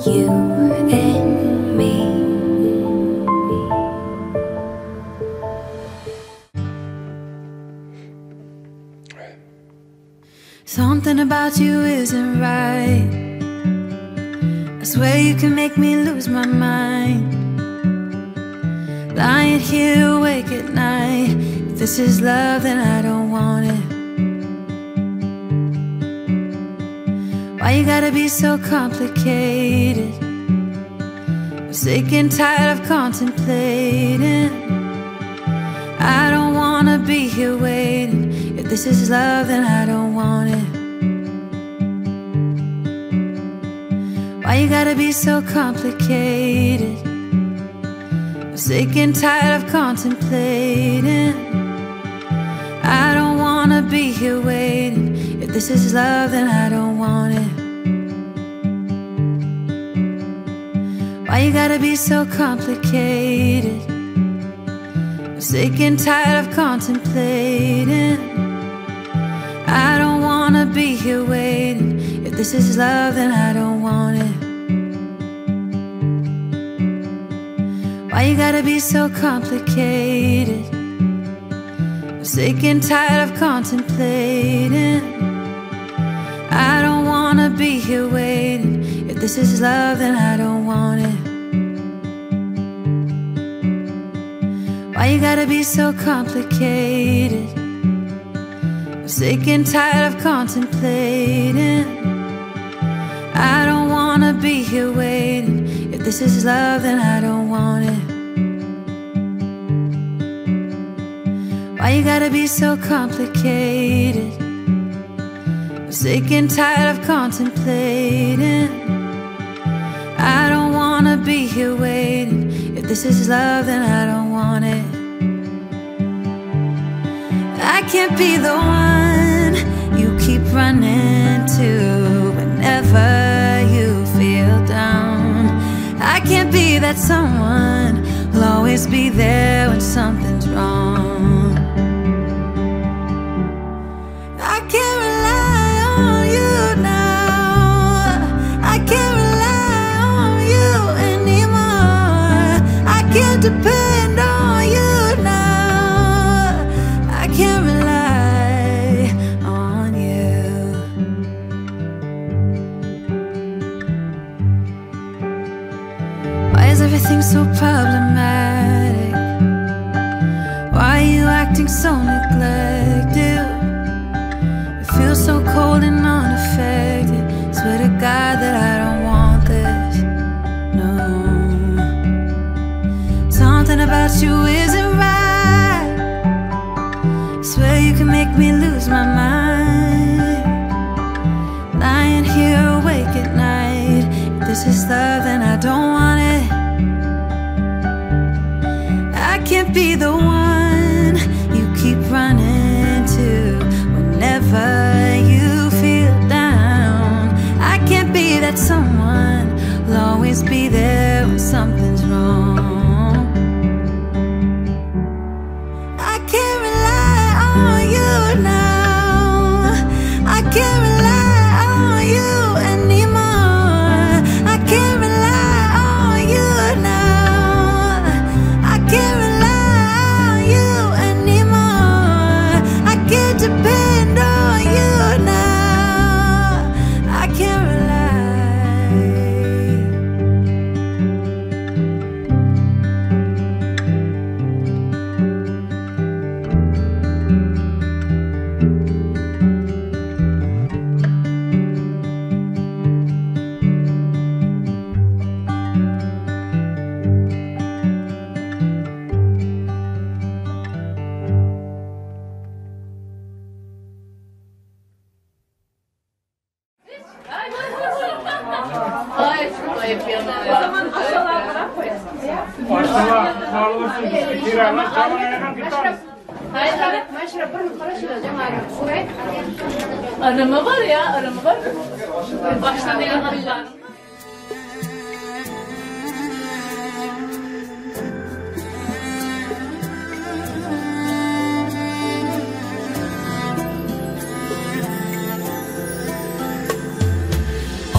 You and me. Something about you isn't right. I swear you can make me lose my mind. Lying here awake at night. If this is love, then I don't want it. Why you gotta be so complicated? I'm sick and tired of contemplating. I don't wanna be here waiting. If this is love, then I don't want it. Why you gotta be so complicated? I'm sick and tired of contemplating. I don't wanna be here waiting. If this is love, then I don't want it. Why you gotta be so complicated? I'm sick and tired of contemplating. I don't wanna be here waiting. If this is love, then I don't want it. Why you gotta be so complicated? I'm sick and tired of contemplating. I don't wanna be here waiting. If this is love, then I don't want it. Why you gotta be so complicated? I'm sick and tired of contemplating. I don't wanna be here waiting. If this is love, then I don't want it. Why you gotta be so complicated? I'm sick and tired of contemplating. I don't wanna be here waiting. If this is love, then I don't want it. I can't be the one you keep running to whenever you feel down. I can't be that someone who'll always be there when something's wrong. I can't rely on you now. I can't rely on you anymore. I can't depend on you now. I can't rely on you. Why is everything so problematic? Why are you acting so neglected? It feels so cold and unaffected. Swear to God that I don't want this. No. Something about you isn't right. Swear you can make me lose my mind. Lying here awake at night. If this is love, then I don't want it. I can't be the one you keep running to whenever you feel down. I can't be that someone who'll always be there when something's wrong. I can't rely on you now. I can't rely on you anymore. I can't rely on you now. I can't rely on you anymore. I can't depend on you now. I can't rely. Arama var ya, arama var. Baştan elhamdülillah.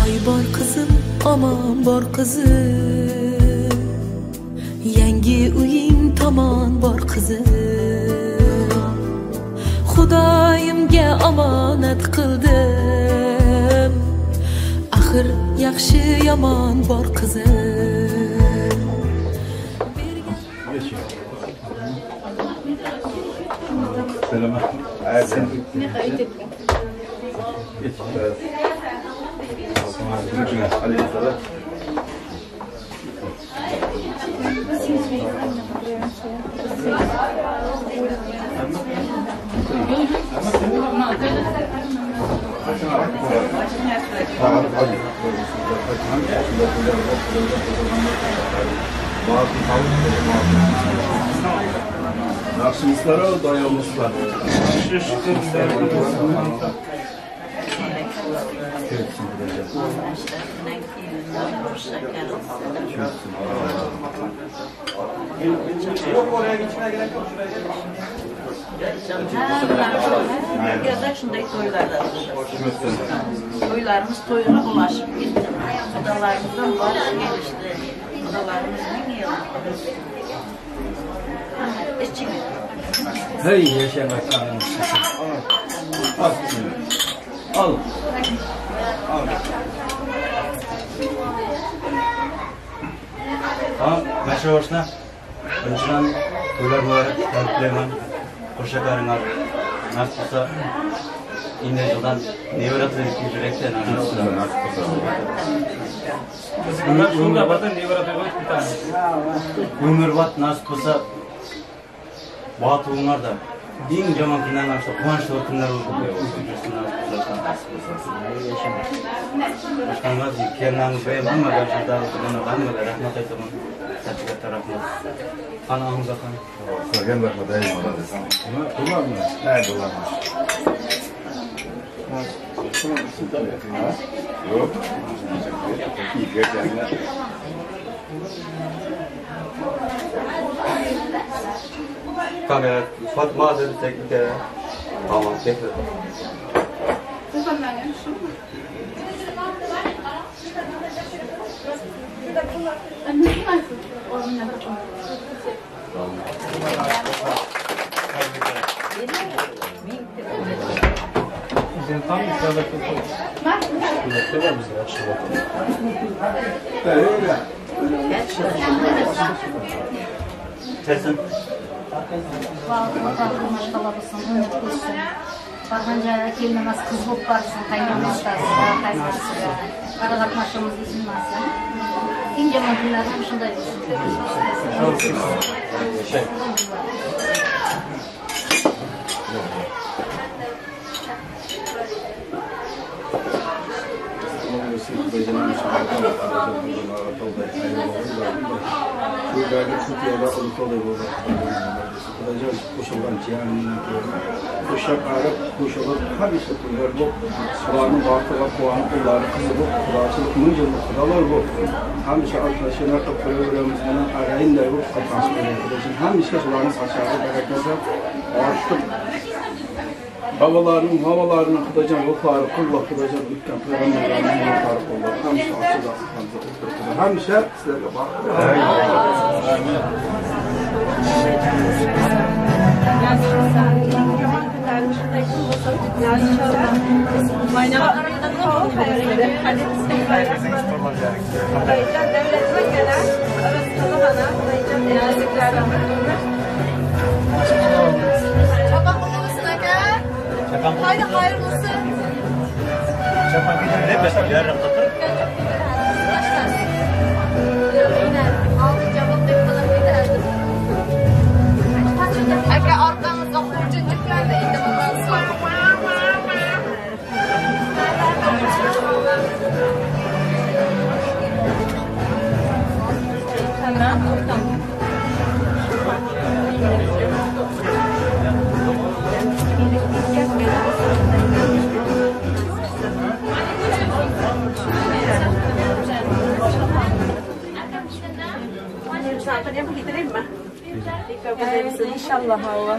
Oy Bor qizim, omon bor qizim, yangi uying tomon bor qizim. Xudoyimga omonat qildim, axir yaxshi yomon bor qizim. Yaxshimisizlar, doyolmisizlar. Shunday to'ylarda to'ylarimiz to'yga ulashib ketdi. Xudolarımızdan barış gelişti. Xudolarımız ming yil. Hey yaşamak al. Al. Al. Tamam, başa boşuna. Birinchidan to'ylar muborak, tabriklayman. Qo'shaklaringlar nasib bo'lsa endi yildan nevara to'yga yurakda nasib bo'lsa. Umrbod nasib bo'lsa baxt da eng yomon kunlardan quvonchli kunlar bo'lib yursin nasib bo'lsa. Boshqamiz kelinamiz hammaga hammaga rahmat aytaman. Katta rahmat. Qani Ahmad aka. Sizlarga rahmat aytaman. Nima bo'ladimi? Ha, bo'ladi. Yo'q. Kamera Fatma dedi tek bir kere. Tamam, tekrar. Tersin. Maşallah olsun, umut olsun. Bargan joyga kelin emas, qiz bo'lib borsin, qaynonasiga, qaynonasiga. Qara qatnashimiz uzilmasin. Eng yomon kunlar ham shunday bo'lsin. Qo'shilgan hamisha to'ylar bo'lib, ularning baxtiga quvonib, ularni qizi bo'lib, xudochilik ming yillik xudolar bo'lib, hamisha alpashina qilib qo'yaveramiz bilan ag'ayinday bo'lib qatnashib qo'yamiz. Hamisha shularning sachog'i barakasi ortib, babalarning, mamalarning Xudojon ruhlari qulluq, Xudojon o'tgan payg'ambarlarning ruhlari qulluq. Hamisha ochiq o'tirib, hamisha sizlarga baxt. Haydi hayırlı olsun. Aka orqamizga xurjun yuklandi endi bundan so'ng. İnşallah Allah.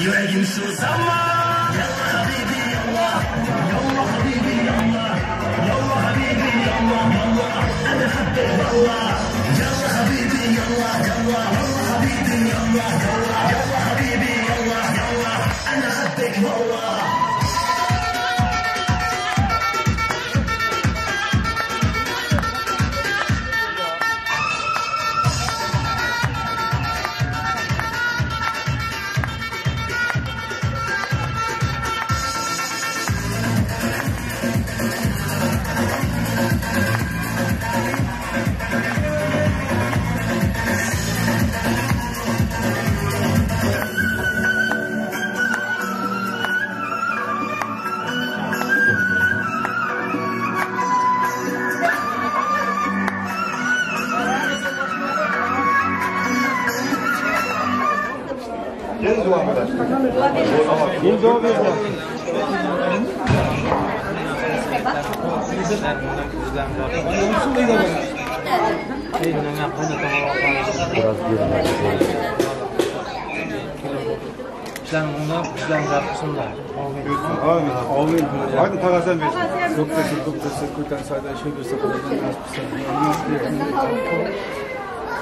Yüreğim şu zaman. Yallah habibi yallah, yallah habibi yallah, yallah habibi yallah yallah. Ana habbek vallah. Yallah habibi yallah yallah, yallah habibi yallah yallah, yallah habibi yallah yallah. Ana habbek vallah.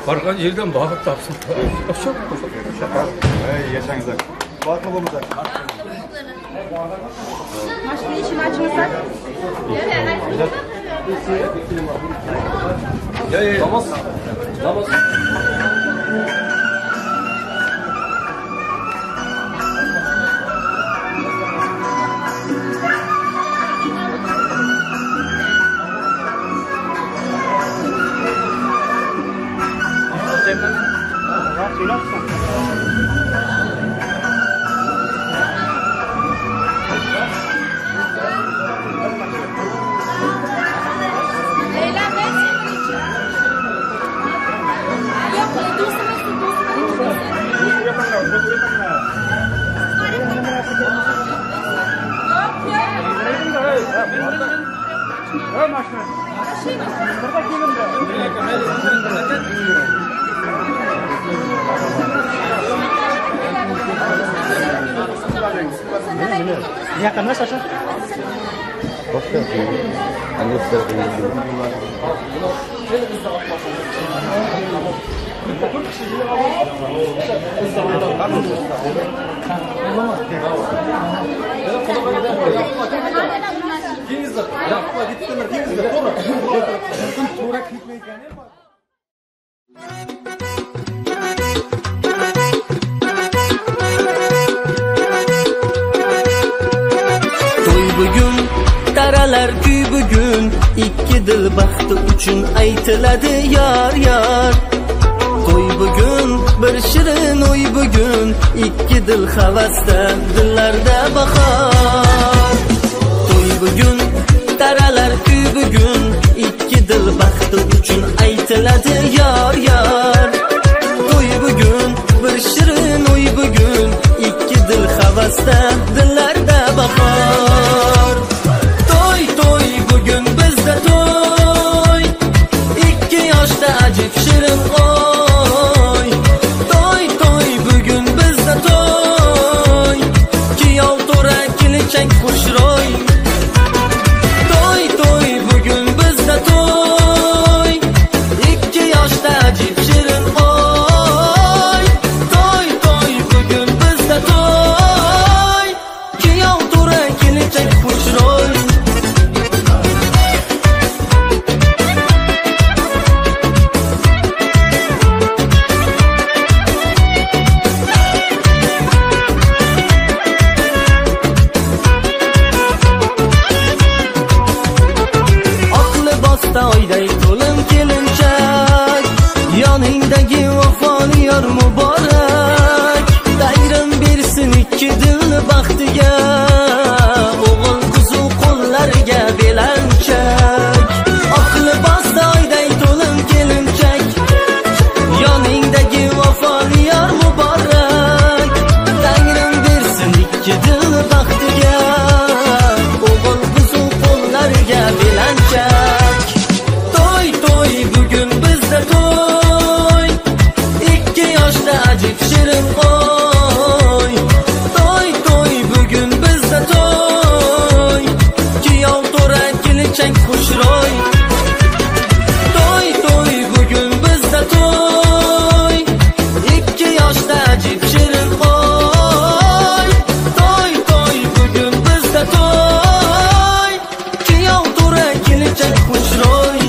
Bargan yerden baxıt tapsın. Yaşanızlar. Baxıtlı olunuzlar. Maşını işini açmasak. Namaz. Namaz. Taralar kuy bugun, ikki dil baxti uchun aytiladi yor yor. To'y bugun, bir shirin o'y bugun, ikki dil havasda, dillarda bahor. To'y bugun, taralar kuy bugun, ikki dil baxti uchun aytiladi yor yor. To'y bugun, bir shirin o'y bugun, ikki dil havasda, dillarda bahor. To'y bugun bizda to'y, ikki yoshda ajib shirin oy. To'y to'y bugun bizda to'y, kuyov to'ra kelinchak xushro'y. To'y to'y bugun bizda to'y. shirin oy. To'y to'y bugun bizda to'y, kuyov to'ra kelinchak xushro'y. To'y to'y bugun bizda to'y, ikki yoshda ajib shirin oy. To'y to'y bugun bizda to'y, kuyov to'ra kelinchak xushro'y.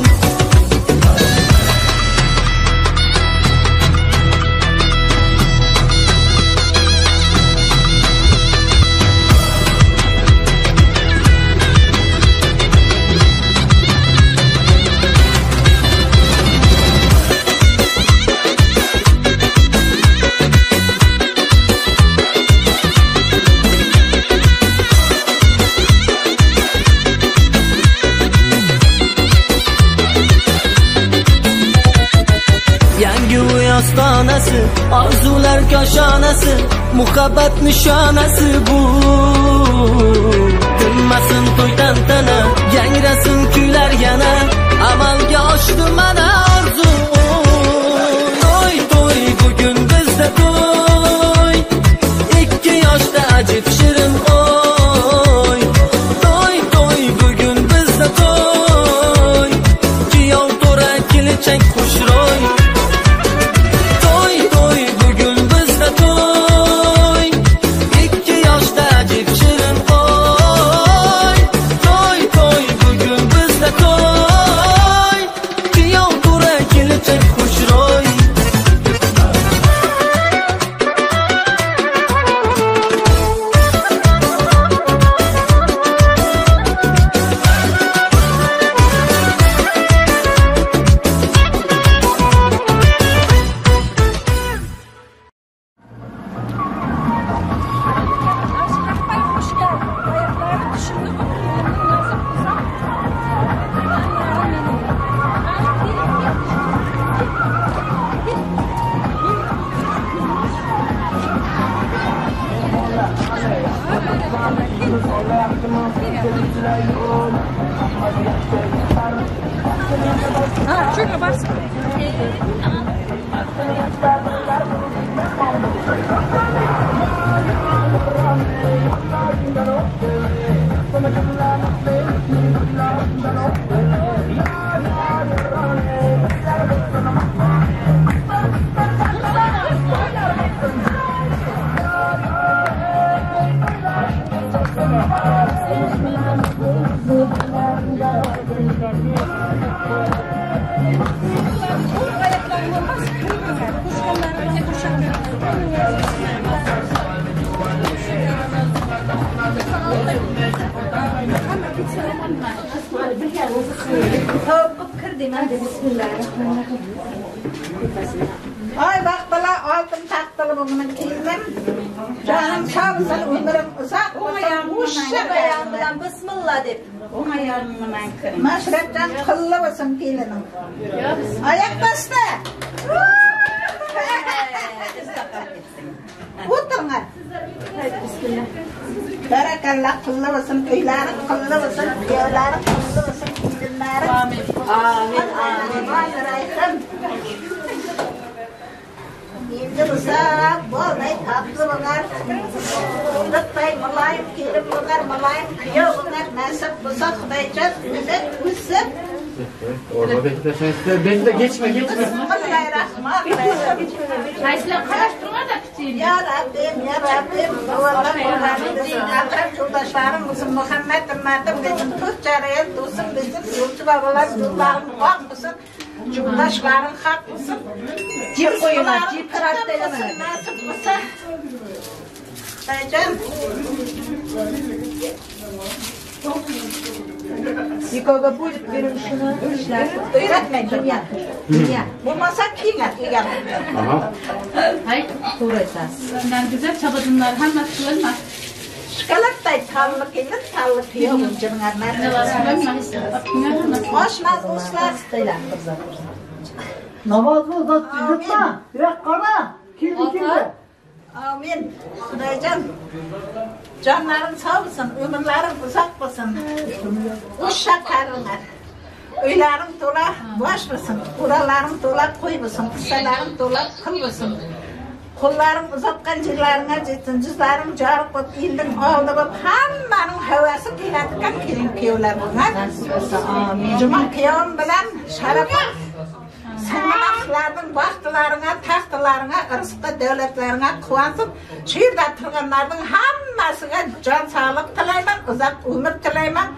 Ostonasi, orzular koshonasi, muhabbat nishonasi bu. Tinmasin to'y tantana, yangrasin kuylar yana, amalga oshdi mana orzu. To'y to'y bugun bizda to'y, ikki yoshda ajib shirin oy. To'y to'y bugun bizda to'y, kuyov to'ra kelinchak xushro'y. Ay bak bala altın taktılım bunun kelinim. Canım sağ olsun, ömrüm uzak olsun. Uşşak ayağım bismillah dep. O'ng ayağımni men kiring. Mashrabdan qilli bo'lsin kelinim. Ayak bastı. O'tiringlar. Barakallah qilli bo'lsin, uylaring qilli bo'lsin, kuyovlaring qilli bo'lsin, kelinlaring. Amin. Amin. Amin. Endi bo'lsa bolday tatlı bo'lar, o'ndiqday muloyim kelin bo'lar, muloyim kuyov bo'lar, nasib bo'lsa Xudoyjon o'zi o'sib. Orada bekleseniz bekle, geçme geçme. Bismillahirrahmanirrahim. Qaysılar qarab turma-da kichik. Ya Rabbim, ya Rabbim, akrab yo'ldoshlarim bo'lsin, Muhammad ummatim bizim, to'rt jarayon do'stim bizim, yo'lchi bobolar yo'llarim oq bo'lsin, yo'ldoshlarim haq bo'lsin. Jeb qo'yinglar, jeb qarab nasib bo'lsa. Xudoyjon. Никого будет берушini O'yratmang dunyo. Dunyo. Bo'lmasa kiyinglar degan. Aha. Hay, to'g'ri aytasiz. Bundan güzel çabadımlar hammasi qilinmas. Shokoladday tanli kelin, tanli kuyov bo'lsinlar. Oshmaz do'stlar. Namoz bo'lsa yutma, yo'q qara, keldi keldi. Amin. Xudoyjon, jonlaring sog' bo'lsin, umrlaring uzoq bo'lsin. O'sha qaringlar. Uylaring to'la bosh bo'lsin, o'ralaring to'la qo'y bo'lsin, qissalaring to'la qil bo'lsin. Qo'llaring uzatgan yerlaringga jetsin, yuzlaring yorug' bo'lib, elning oldi bo'lib, hammaning havasi keladigan kelin kuyovlar bo'lgan. Juma kuyovim bilan Sharafat singlim sizlarning baxtlaringga, taxtlaringga, rizqqa, davlatlaringga quvonsin. Shu yerda turganlarning hammasiga jon sog'lik tilayman, uzoq umr tilayman.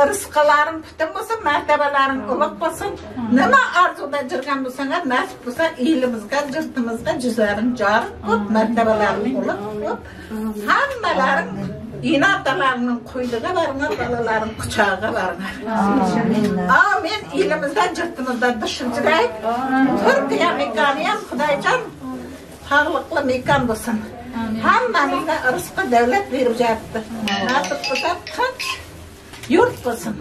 Rizqlaring butun bo'lsin, martabalaring ulug' bo'lsin. Nima orzuda yurgan bo'lsanglar, nasib bo'lsa elimizga, yurtimizga yuzlaring yorug' bo'lib, martabalaring ulug' bo'lib, hammalaring ena-otalarining qo'yliga boringlar, bolalaring quchog'iga boringlar. Amin. Elimizda, yurtimizda dushunchilayik. Turkiya mekoni ham Xudoyjon sog'liqli mekon bo'lsin. Hammamizga rizqi davlat berib yotdi. Nasib bo'lsa tinch yurt bo'lsin.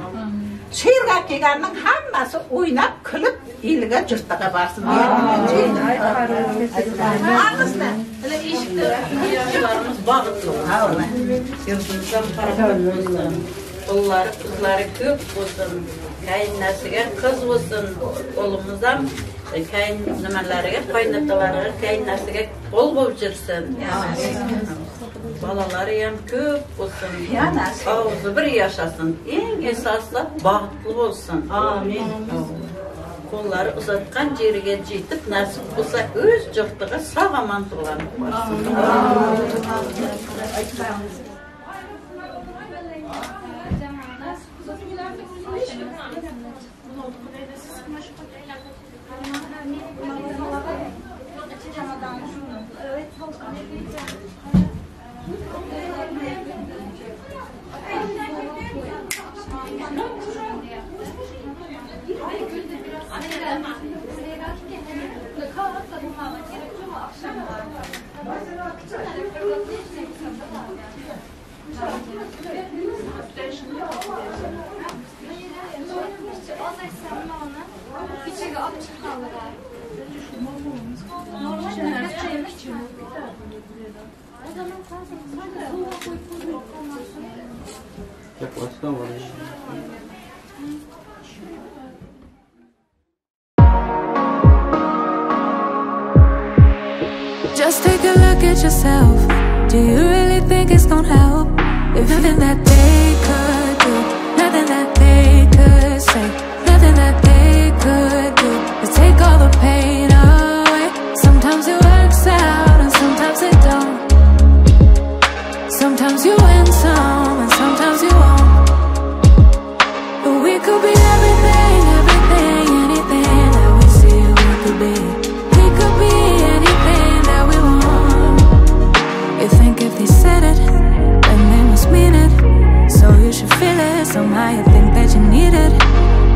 Shu yerga kelganning hammasi o'ynab, kulib, eliga, yurtiga borsin. Eshiklarimiz baxtli bo'lsin. Yurtimizdan barakat bo'lsin. Qo'llari, qizlari ko'p bo'lsin. Qaynonasiga qiz bo'lsin. O'g'limiz ham qayn nimalariga, qaynotalariga, qaynonasiga qo'l bo'lib yursin. Bolalari ham ko'p bo'lsin. Og'zi bir yashasin. Eng asosisi baxtli bo'lsin. Amin. Qo'llari uzatgan yeriga yetib, nasib bo'lsa o'z yurtiga sog'-omon do'lanib borsin. Just take a look at yourself. Do you really think it's gonna help? If nothing that they could do, nothing that they could say, nothing that they could do to take all the pain away. Sometimes it works out and sometimes it don't. Sometimes you win some and sometimes you won't. But we could be everything, everything, anything that we see we could be. We could be anything that we want. You think if they said it, then they must mean it. So you should feel it. Somehow you think that you need it.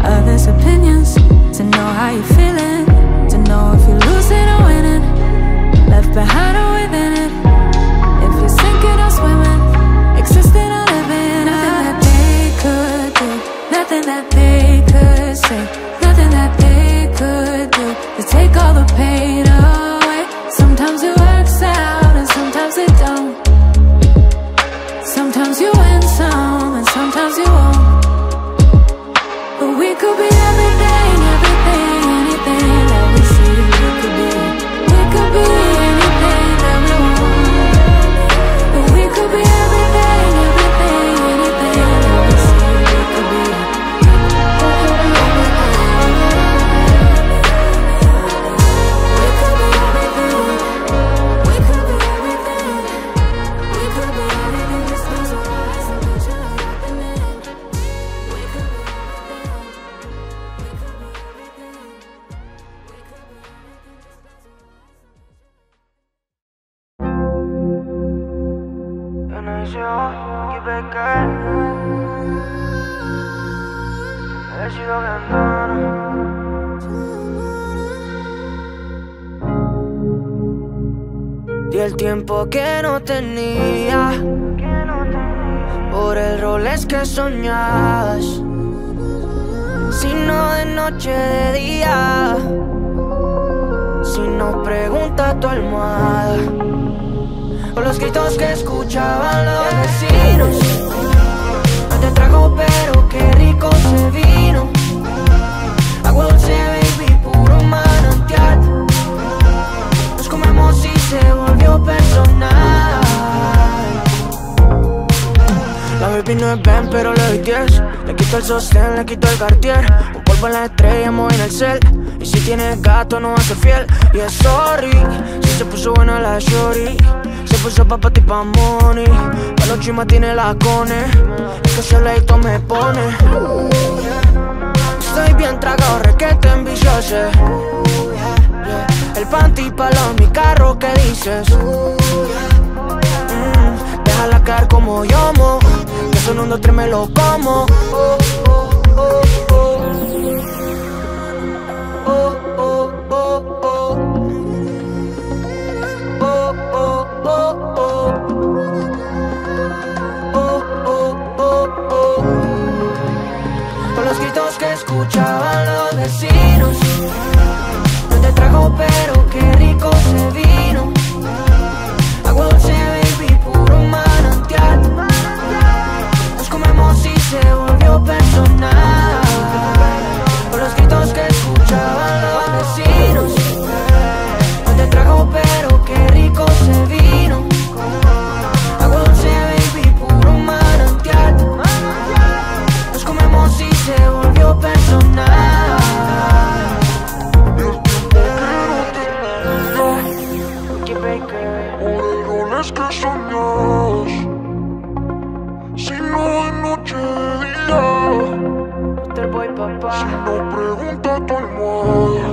Others' opinions, to know how you're feeling, to know if you're losing or winning, left behind or within it. If you're sinking or swimming, existing or living. Nothing that they could do, nothing that they could say, nothing that they could do to take all the pain away. Sometimes it works out and sometimes it don't. Sometimes you win some and sometimes you won't. But we could be everything, everything, anything that we see we could be. We could be anything that we want. But we could be everything, everything, anything that we see we could be. We could be everything. We could be everything. We could be everything. Just close your eyes and picture it happening. We could be everything. We could be everything. We could be everything. Just close your eyes and Di el tiempo que no tenía por el roles que soñabas, si no de noche, de día, si no pregunta tu almohada, por los gritos que escuchaban los vecinos. No te trago, pero qué rico se vino. Agua dulce, baby, puro manantial. Nos comemos y se Papi no es Ben, pero le doy 10. Le quito el sostén, le quito el Cartier. Un polvo en la estrella, me en el cel. Y si tienes gato, no va a ser fiel. Y es sorry, si se puso buena la shorty. Se puso pa' pa' ti pa' money. Pa' los chimas tiene la cone. Es que soleito me pone. Estoy bien tragado, requete envicioso. El panty palo, mi carro, ¿qué dices? Déjala caer como yomo. Que son 1, 2, 3, me lo como. Oh, oh, oh, oh. Oh, oh, oh, oh. Oh, oh, oh, oh. Oh, oh, oh, oh. Con los gritos que escuchaban los vecinos. No te trago, pero qué rico se vino. Agua dulce, baby, puro manantial. Nos comemos y se volvió personal. Con los gritos que escuchaban los vecinos. No te trago, pero qué rico se vino. Agua dulce, baby, puro manantial. Nos comemos y se volvió personal. Que soñas, si no de noche de día, Boy, papá. Si no pregunta tu almohada.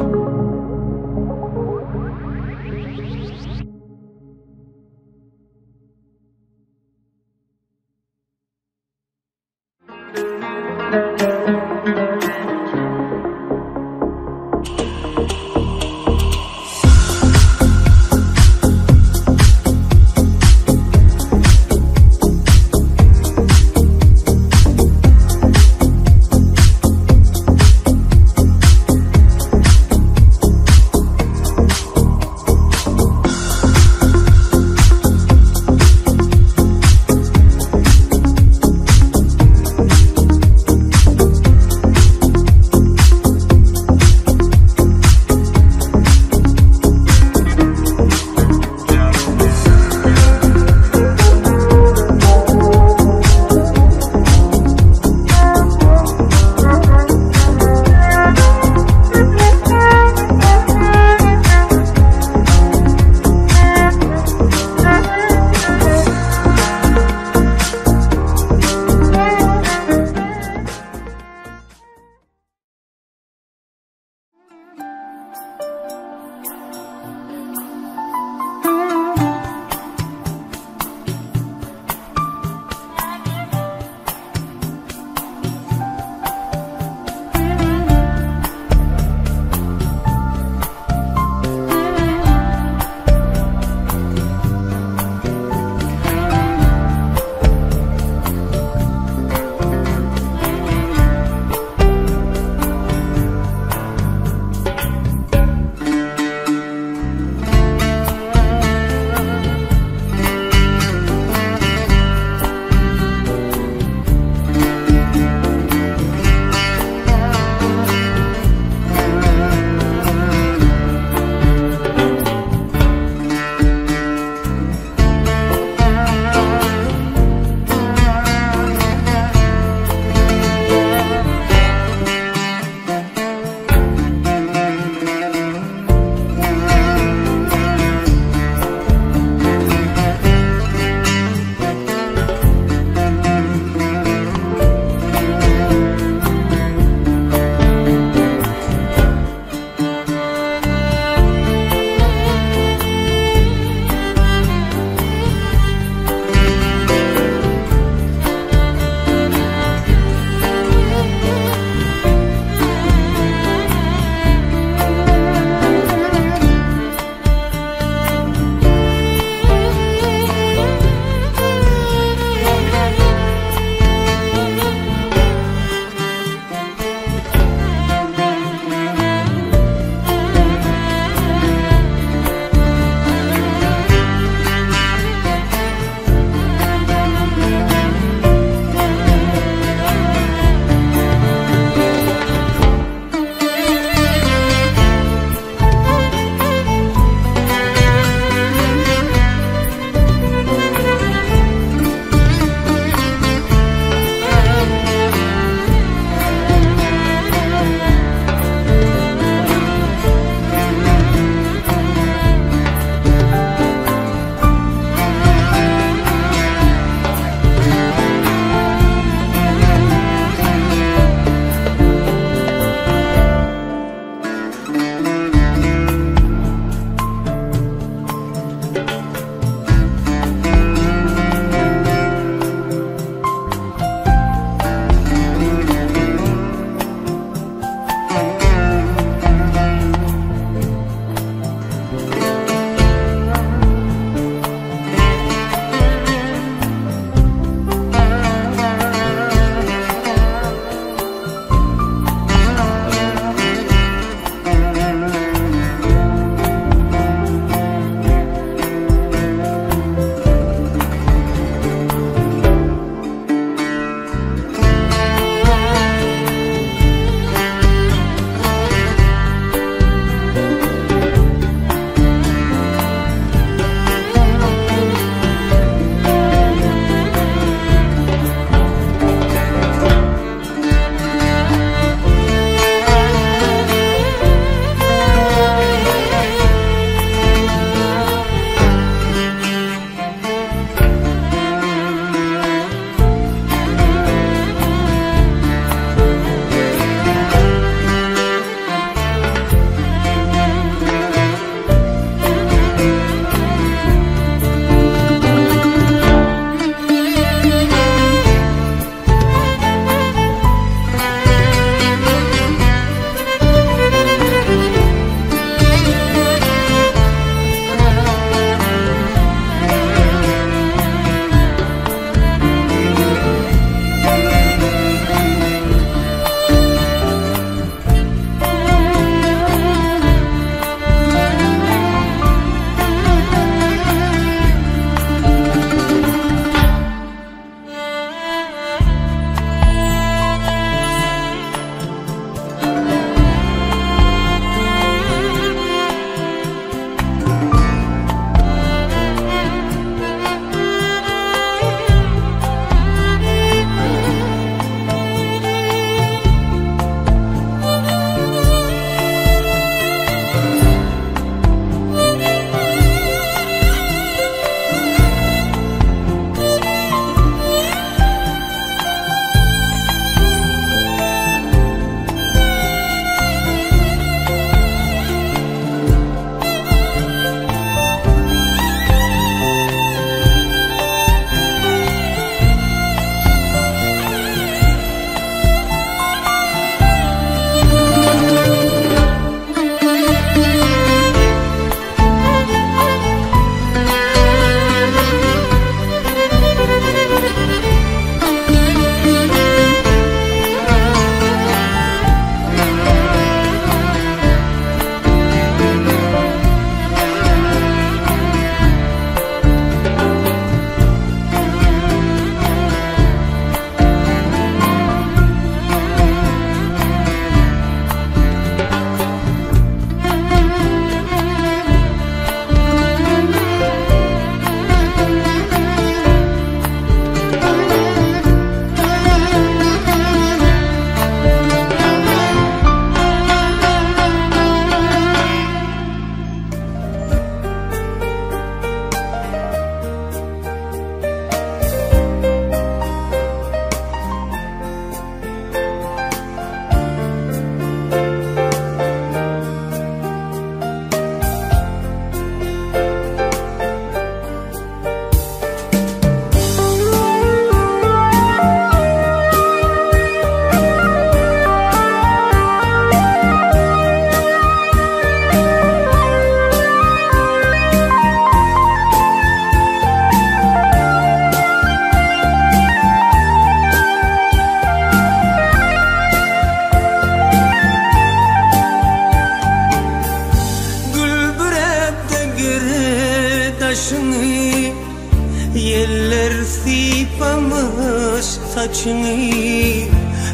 Saçını,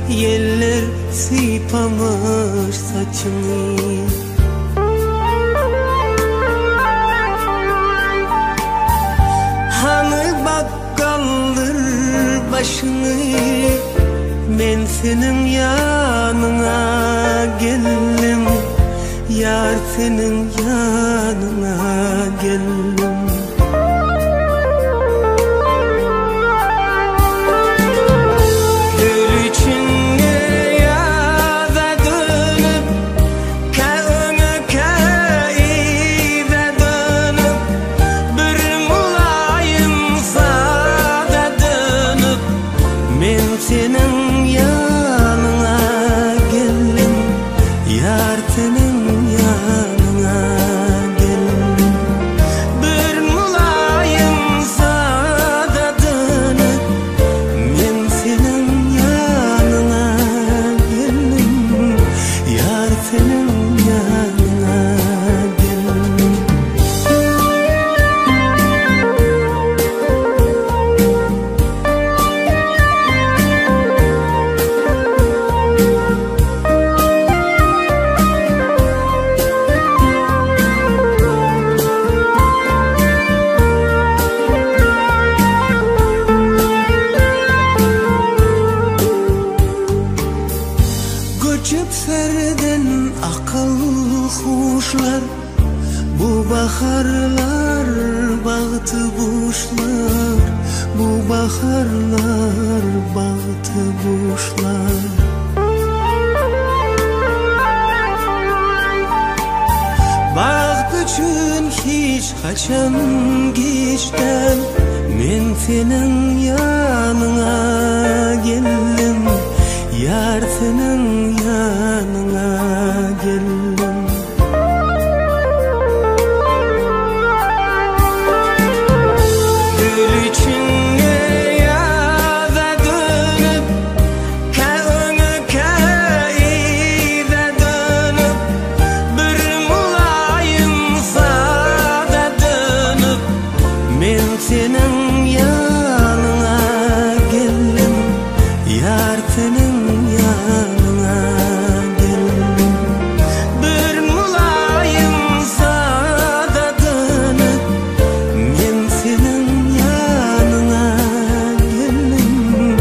yeller sipamış saçını. Hani bak kaldır başını, ben senin yanına geldim. Yar senin yanına geldim. Senin yanına geldim, yar senin yanına geldim. Bir mulayim sada dönüp men senin yanına geldim, yar senin yanına geldim. Göçüp serden akıl kuşlar, bu baharlar bahtı kuşlar, bu baharlar bahtı kuşlar. Baht üçün hiç kaçan geçten, men senin yanına geldim, yar senin yanına geldim. Gül içinde yaza dönüp, ka öňe ka ize dönüp, bir mulayim sada dönüp, men senin yanına geldim, yar senin yanına geldim. Bir mulayim sada dönüp, men senin yanına geldim,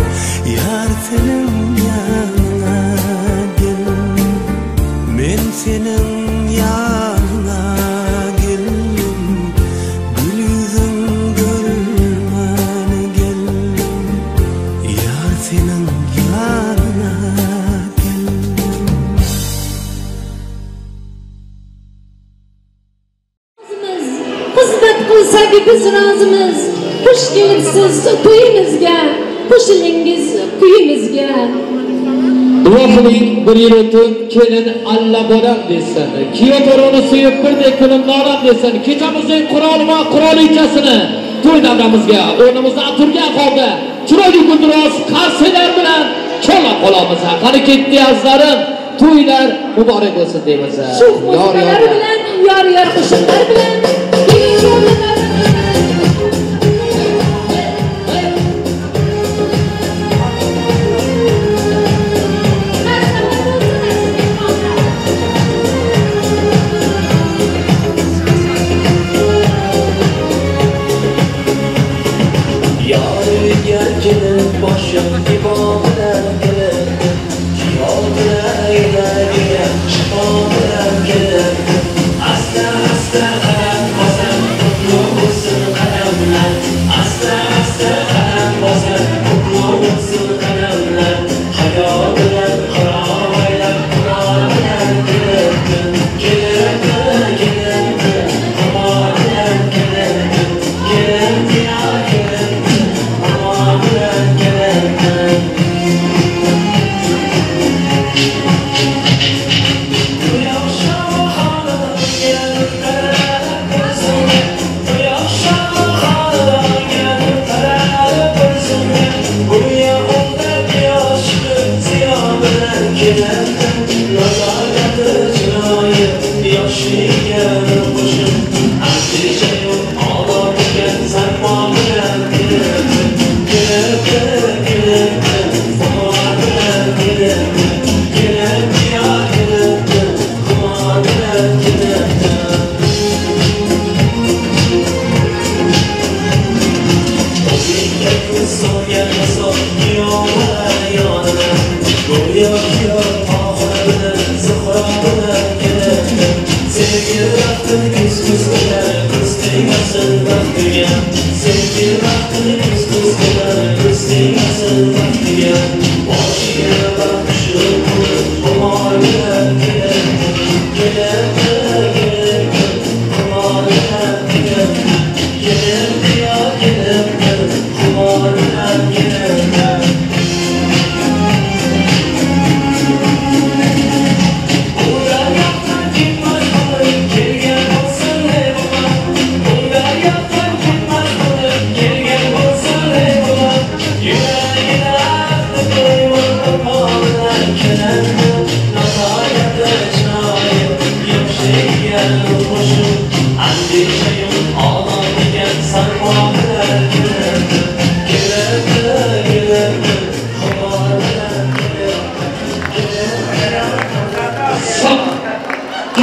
yar senin yanına geldim. Men senin yanına geldim, gül yüzün görmeni geldim, yar senin yanına. Xizmat qilsak biz rozimiz, xush kelibsiz to'yimizga, qo'shilingiz kuyimizga. Duo qiling, bir yil o'tib kelin alla bolam desin, kuyov to'runi suyib birdek kulim nolam desin. Kechamizning qurol va qurolichasini to'y davramizga o'rnimizdan turgan holda chiroyli gulduros qarsalar bilan cholab qolamiz. Qani ketdi azizlarim, to'ylar muborak bo'lsin deymiz. Shuh musiqalari bilan, yor yor qo'shiqlar bilan. Boshim ibo bilan kelibdi, kuyov bilan ayladigan shifo bilan kelibdi. Asta asta qadam bosam, qutlu bo'lsin qadamlar. Asta asta qadam bosam, qutlu bo'lsin qadamlar. Hayo bilan qaror aylab, qurol bilan kelibdi. Kelibdi, kelibdi, qurol bilan kelibdi. Kelibdi, kelibdi, qurol bilan kelibdi. Kelibdi, kelibdi, Sevgi vaqtini kuz kelar, ko'z tegmasin baxtiga. Sevgi vaqtini kuz kelar, ko'z tegmasin baxtiga. Boshiga baxt tushib, xumor bilan kelibdi, kelibdi, kelibdi, xumor bilan kelibdi, kelibdi yo kelibdi, xumor bilan kelibdi.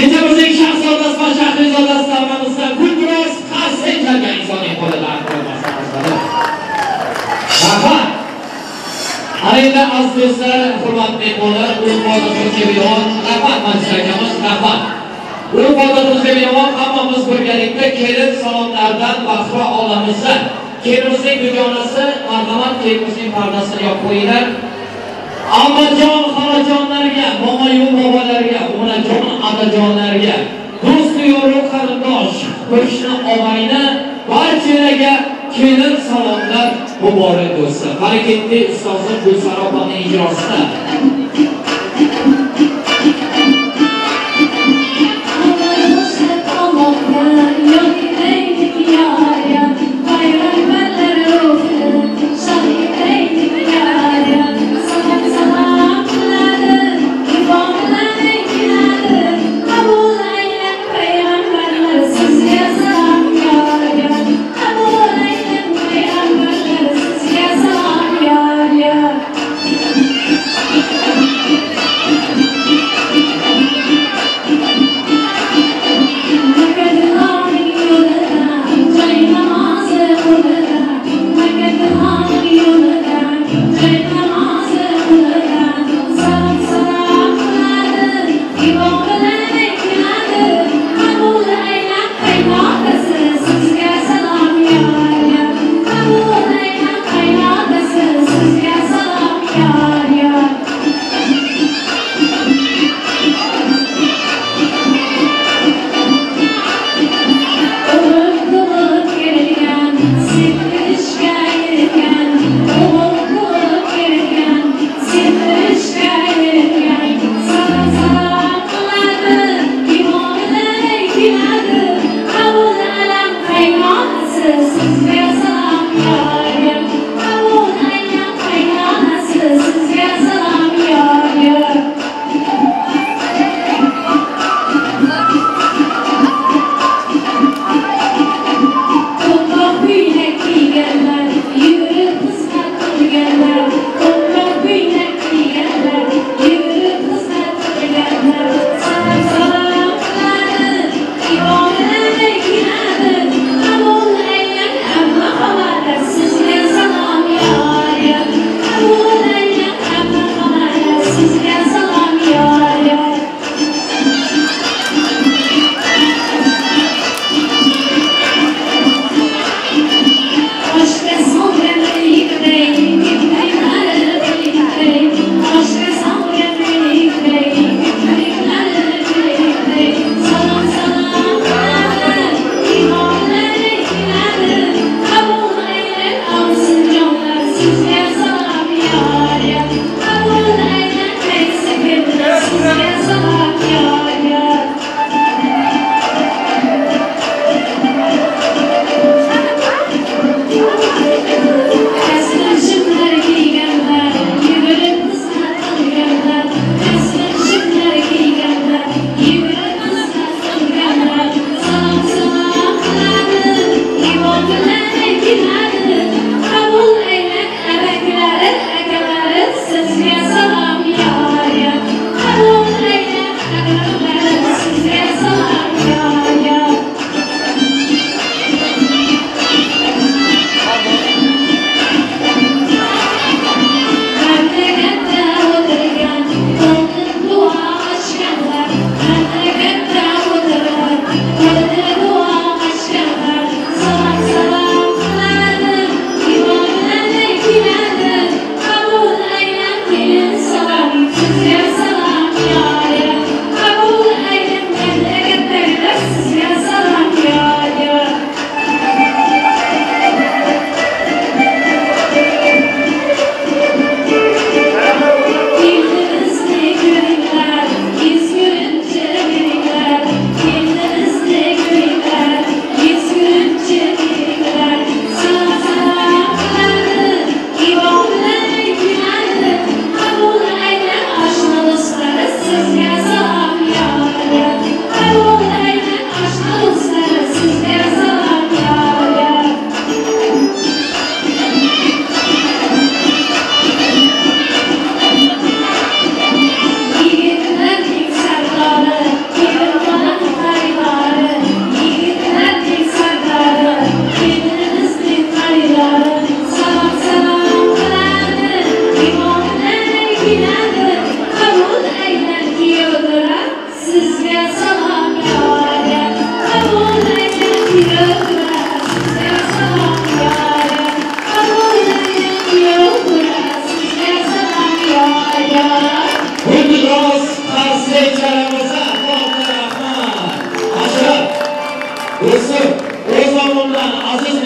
Kechamizning shahzodasi va shahrizodasi davramizdan Gulbiroz qarsak chalgan insonning qo'lida Rahmat. Ana endi aziz do'stlar, hurmatli mehmonlar, urf-odatimizga binoan, rahmat Majlis akamiz, rahmat. Urf-odatimizga binoan hammamiz birgalikda kelin salomlaridan bahra olamiz. Kelinimizning dugonasi, marhamat, kelinimizning pardasini yopib qo'yinglar. Ammajon xolajonlarga, momayu bobolarga, onajon otajonlarga, do'st yoru qarindosh, qo'shni og'ayni barchalarga kelin salomlar muborak bo'lsin. Qani ketdi ustozim Gulsara opaning ijrosida. Sizga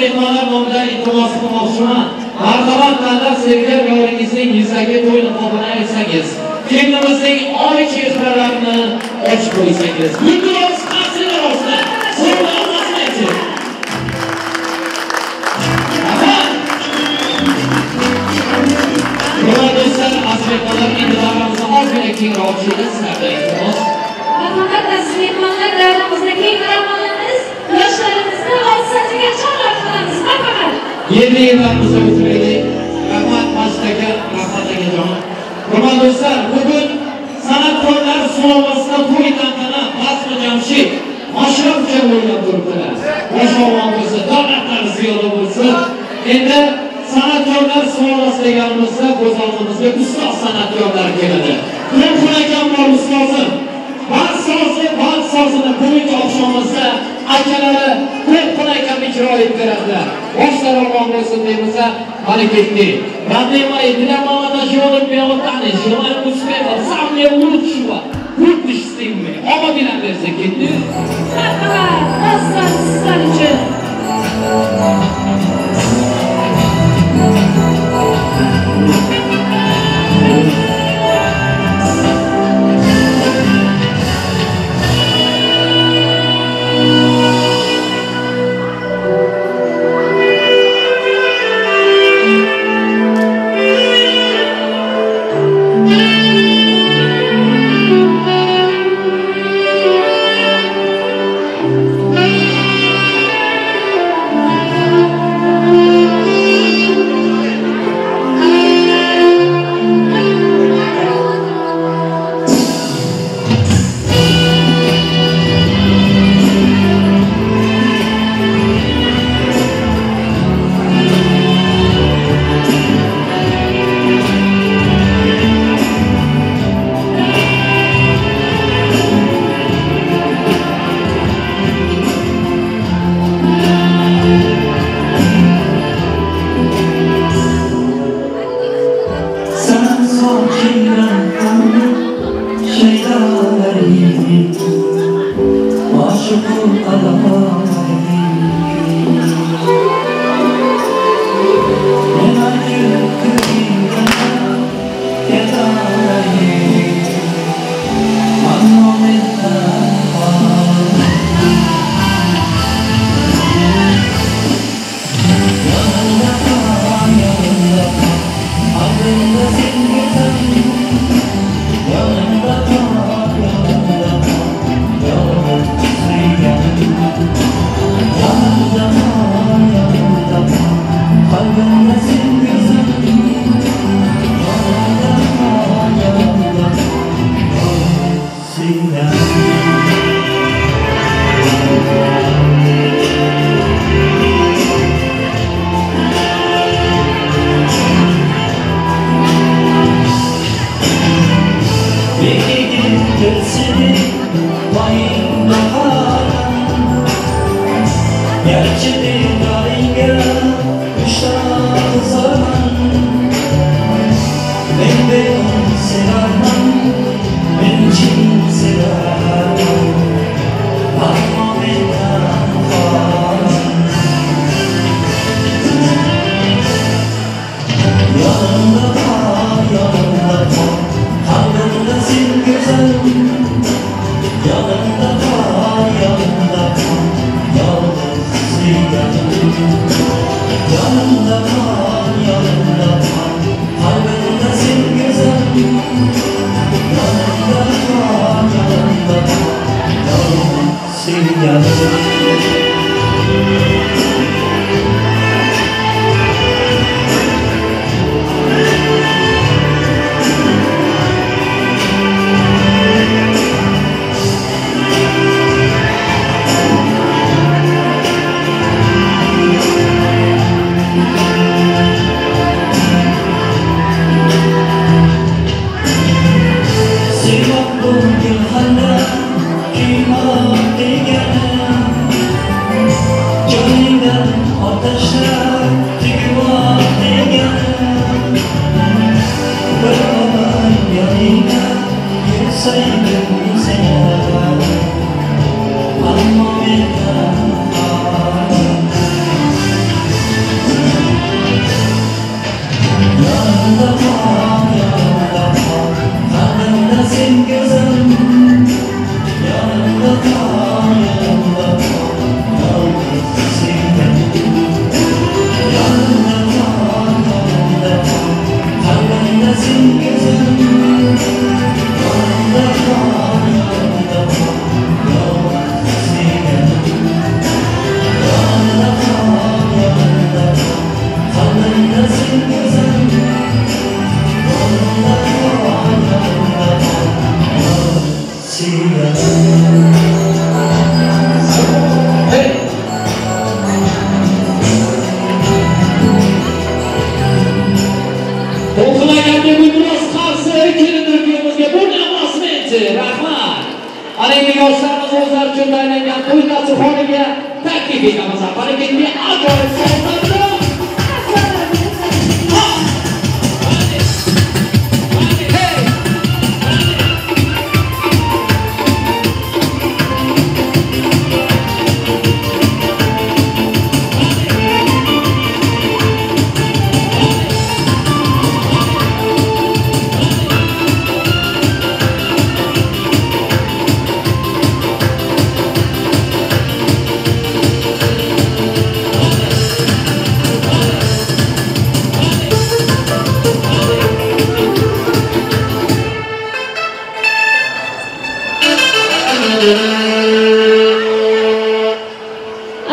mehmonlar nomidan iltimos qilmoqchiman. Marhamat tanlab sevgan yoringizning yuzaki to'y niqobini aytsangiz, kelinimizning oy chehralarini ochib qo'ysangiz. Gulduros qasrini rostdan so'rlamasini ayting. Hurmatli do'stlar, aziz mehmonlar, endi davramizni ozgina kengroq ochaylik, sizlardan iltimos. Marhamat aziz mehmonlar, davramizni kengroq olamiz. Yoshlarimizni olsatiga chorlab qolamiz. Marhamat. Yerli yerlarimizda o'tiraylik. Rahmat Majid aka, rahmat akajon. Hurmatli do'stlar, bugun san'atkorlar sulovasida to'y tantana Bazmi Jamshid Mashrab uchun o'ynab turibdilar. Bosh omon bo'lsin, davlatlar ziyoda bo'lsin. Endi san'atkorlar sulovasi deganimizda ko'z oldimizga ustoz san'atkorlar keladi. To'lqin akam bor ustozim. Band sozi, band sozini bugungi oqshomimizda akalari To'lqin akam ijro etib beradilar. Boshlar omon bo'lsin deymiz. Mana ketdik. Родные мои, для молодоженов белый танец. Желаем успехов, самого лучшего. Будьте счастливыми. Omad bilan bersa ketdik. Marhamat, do'stlar, sizlar uchun. to'y dasturxoniga taklif etamiz. Barakatli ajoyib sovg'alar.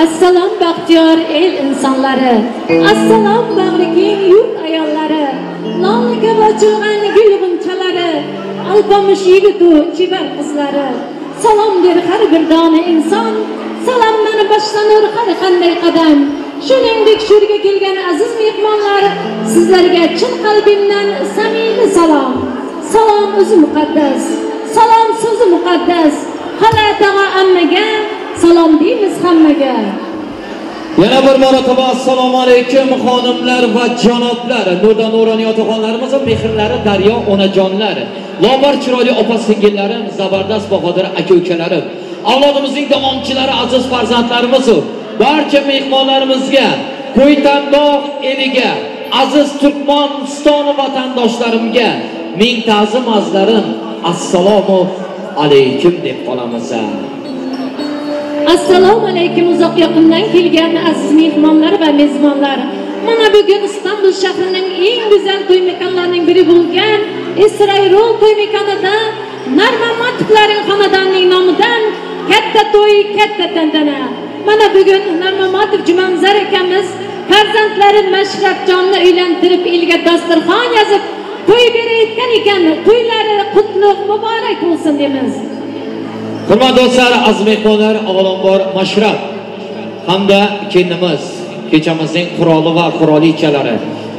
Assalom baxtiyor el insonlari, assalom bag'ri keng yurt ayollari, lola kabi ochilgan gul g'unchalari, alpomish yigitu chebar qizlari. Salom der har bir dona inson, salomdan boshlanur har qanday qadam. Shuningdek shurga kelgan aziz mehmonlar, sizlarga chin qalbimdan samimiy salom. Salom o'zi muqaddas, salom so'zi muqaddas. Xola tog'a ammaga salom deymiz hammaga. Yana bir marotaba assalomu alaykum xonimlar va janoblar, nurdan nuroniy otaxonlarimiz, mehrlari daryo onajonlar, lobar chiroyli opa singillarim, zabardast bahodir aka ukalarim, avlodimizning davomchilari, aziz farzandlarimiz, barcha mehmonlarimizga, Ko'ytandog' eliga, aziz Turkmaniston vatandoshlarimga ming ta'zim azlarim, assalomu alaykum deb qolamiz. Assalomu alaykum uzoq yaqindan kelgan aziz mehmonlar va mezbonlar. Mana bugun Istanbul shahrining eng go'zal to'y makonlarining biri bo'lgan Esrayrol to'y makonida Narmamatovlarning xonadonining nomidan katta to'y, katta tantana. Mana bugun Narmamatov Jumanzar akamiz farzandlari Mashrabjonni uylantirib elga dasturxon yozib to'y berayotgan ekan. To'ylari qutlug' muborak bo'lsin deymiz. Hurmatli do'stlar, aziz mehmonlar, avvalambor Mashrab hamda kelinimiz, kechamizning quroli va quralichalari,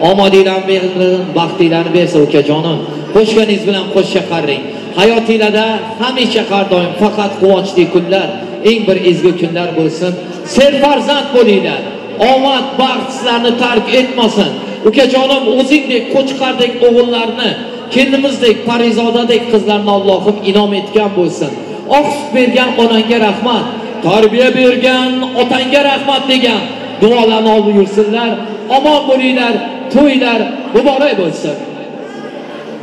omadinglarni bersin, baxtinglarni bersin ukajonim. Qo'shganingiz bilan qo'shga qaring. Hayotingizda hamisha har doim faqat quvonchli kunlar, eng bir ezgu kunlar bo'lsin. Serfarzand bo'linglar. Omad, baxt sizlarni tark etmasin. Ukajonim, o'zingdek qo'chqardek o'g'illarni, kelinimizdek parizodadek qizlarni Allohim inom etgan bo'lsin. Oq sut bergan onangga rahmat, tarbiya bergan otangga rahmat degan duolarni olib yursinlar. Omon bo'linglar, to'ylar muborak bo'lsin.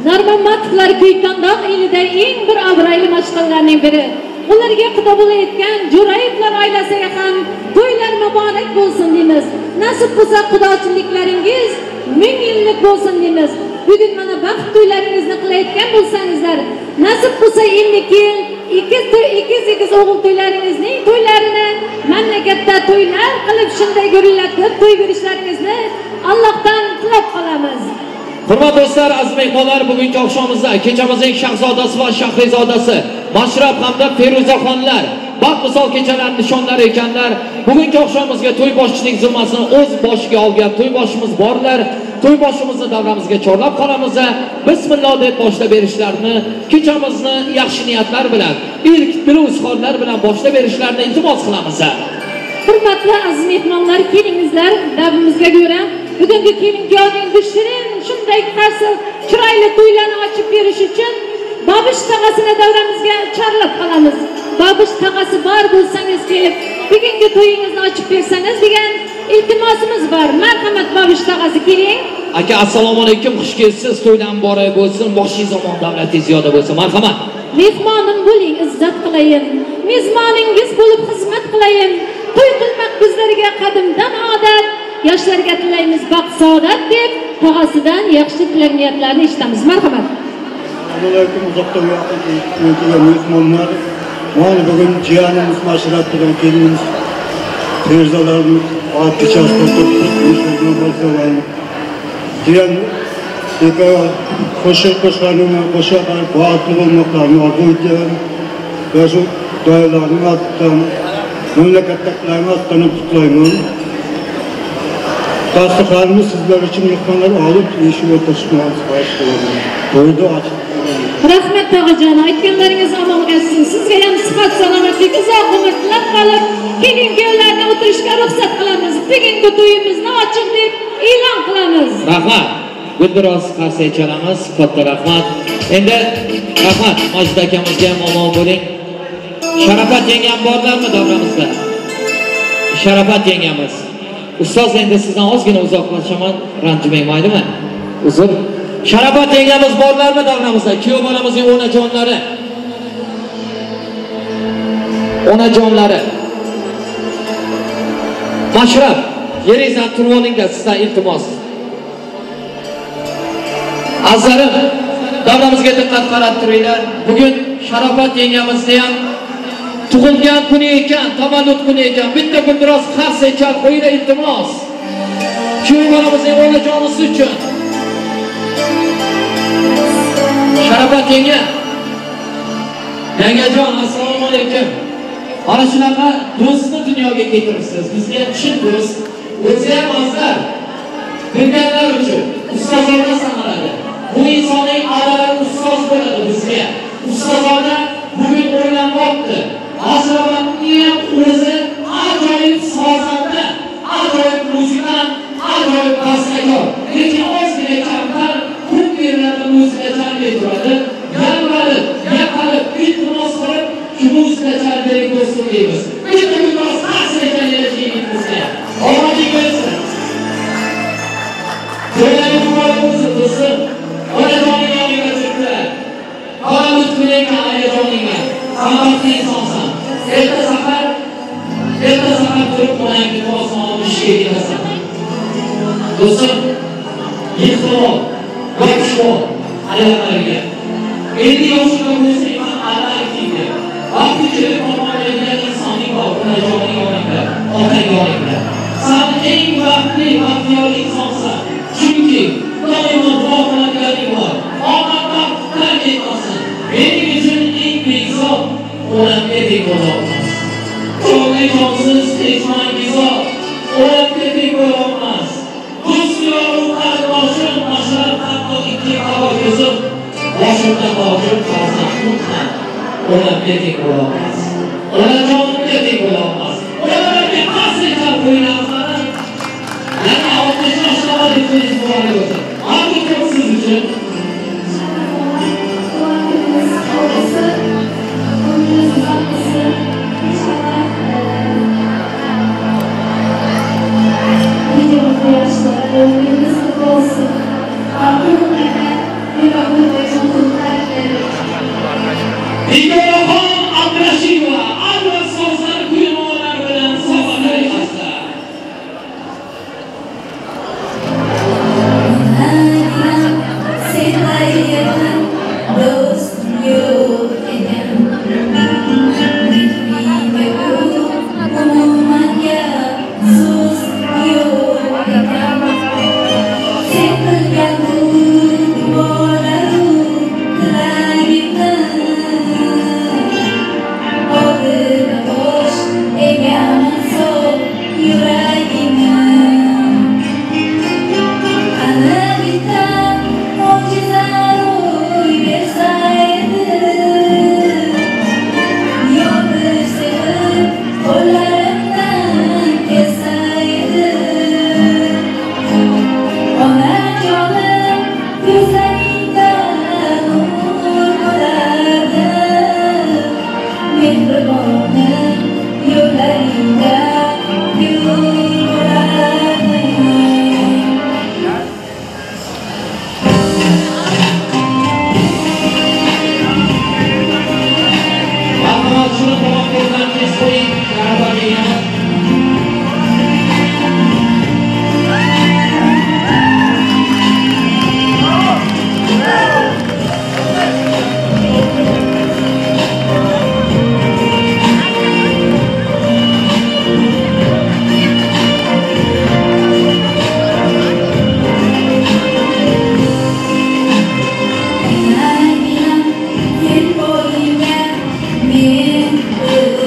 Narmamatovlar Ko'ytandog' elida eng bir obro'li mashhurlarning biri. Ularga quda bo'layotgan Jo'rayevlar oilasiga ham to'ylar muborak bo'lsin deymiz. Nasib bo'lsa qudochiliklaringiz 1000 yillik bo'lsin deymiz. Bugun mana baxt to'ylaringizni qilayotgan bo'lsangizlar, nasib bo'lsa endi keyin ikkiz o'g'il to'ylaringizning to'ylarini mamlakatda to'ylar qilib shunday gurillatib to'y berishlaringizni Allohdan tilab qolamiz. Hurmatli do'stlar, aziz mehmonlar, bugungi oqshomimizda kechamizning shahzodasi va shahrizodasi Mashrab hamda Feruzaxonlar baxt misol kechalar nishonlari ekanlar. Bugungi oqshomimizga to'y boshining zimmasini o'z boshiga olgan to'y boshimiz borlar. To'y boshimizni davramizga chorlab qolamiz. Bismillah deb boshlab berishlarini, kechamizni yaxshi niyatlar bilan, ilk dilu izhorlar bilan boshlab berishlarini iltimos qilamiz. Hurmatli aziz mehmonlar, kelingizlar, davrimizga ko'ra bugungi kelin-kuyovning shirin shunday qarshi chiroyli to'ylarni ochib berish uchun Bobish tog'asini davramizga chorlab qolamiz. Bobish tog'asi bor bo'lsangiz kelib bugungi to'yingizni ochib bersangiz degan iltimosimiz bor. Marhamat Bobish tog'asi, keling. Aka, assalomu alaykum, xush kelibsiz. To'ydan muborak bo'lsin, boshingiz omon, davlatingiz ziyoda bo'lsin. Marhamat. Mehmonim bo'ling, izzat qilayin. Mezboningiz bo'lib xizmat qilayin. To'y qilmoq bizlarga qadimdan odat. Yoshlarga tilaymiz baxt saodat deb tog'asidan yaxshi tilak niyatlarni eshitamiz. Marhamat. Assalomu alaykum uzoqdan yaqin kelgan mehmonlar. Mana bugun jiyanimiz Mashrab bilan kelinimiz Ferzalarimiz kechasida o'tirib, jiyan qo'shiq qo'shqarni qo'shiq baxtli bo'lmoqlarini orzu etaman va shu doyalarning ortidan, mamlakatdagilarning ortidan qutlayman. Dasturxonimiz sizlar uchun mehmonlar olib yeyishib o'tirishni xohish qilaman. To'yni ochib. Rahmat tog'ajon, aytganlaringiz amalga oshsin. Sizga ham sihat, salomatlik, uzoq umr tilab qolib, kelin kuyovlarni o'tirishga ruxsat qilamiz. Bugungi to'yimizni ochiq deb e'lon qilamiz. Rahmat. Gulbiroz qarsak chalamiz. Katta rahmat. Endi rahmat Majid akamizga ham omon bo'ling. Sharafat yengam borlarmi davramizda? Sharafat yengamiz. Ustoz, endi sizdan ozgina uzoqlashaman, ranjimang, maylimi? Uzr. Sharafat yengamiz borlarmi davramizda? Kuyov bolamizning onajonlari. Onajonlari. Mashrab, yeringizdan turib olinglar, sizdan iltimos. Azizlarim, davramizga diqqat qarab turinglar. Bugun Sharafat yengamizni ham tug'ilgan kuni ekan, tavallud kuni ekan. Bitta gulbiroz qarsak chalib qo'yinglar, iltimos. Kuyov bolamizning onajonisi uchun. Sharafat yenga. Yangajon, assalomu alaykum. Mana shunaqa do'stni dunyoga keltiribsiz. Bizga chin do'st, o'zi ham azizlar. Bilganlar uchun ustozona sanaladi. Bu insonning avvalari ustoz bo'ladi bizga. Ustozona bugun o'ylanmoqdi. Asrabatni ham o'zi ajoyib sozanda, ajoyib muzikant, ajoyib bastakor. Lekin ozgina kamtar ko'p yerlarda muzika chalmay turadi. Yalvarib, yaqarib, iltimos qilib, shu muzika chalib bering do'stim deymiz. Bitta gulbiroz qarsak chalayotgan. Omading bo'lsin. To'ylaring muborak bo'lsin do'stim. Onajoning yoniga chiqdi. Tavallud kuni ekan, onajoningga. Sen baxtli insonsan. Erta sahar turib onangni duosini olib ishga ketasan. Do'stim, yig'ib ol, yopishib ol ayollarga. Endi yoshida bo'lsang, man allar deb. Vaqti kelib tomonlaydigan insonning bor, onajoning yoningda, otang yoningda. Sen eng baxtli, baxtiyor insonsan. Chunki doimo duo qiladiganing bor. Omad baxt tark etmasin. Mening uchun eng beg'izor onamga teng bo'la olmas. Jonli-jonsiz hechmangizo onamga teng bo'la olmas. Do'st yoru qarindoshim, Mashrab hatto ikki qaro ko'zim, boshimda tojim farzand unutma. Onamga teng bo'la olmas. Onajonimga teng bo'la olmas. Onalarga qarsak chalib qo'yinglar. Yana 60 yosh tavallud kuningiz muborak bo'lsin. Albatta siz uchun. Nigorxon Abdurashidova ajoyib sozlar, kuy-navolar bilan sovg'alar emasda. Men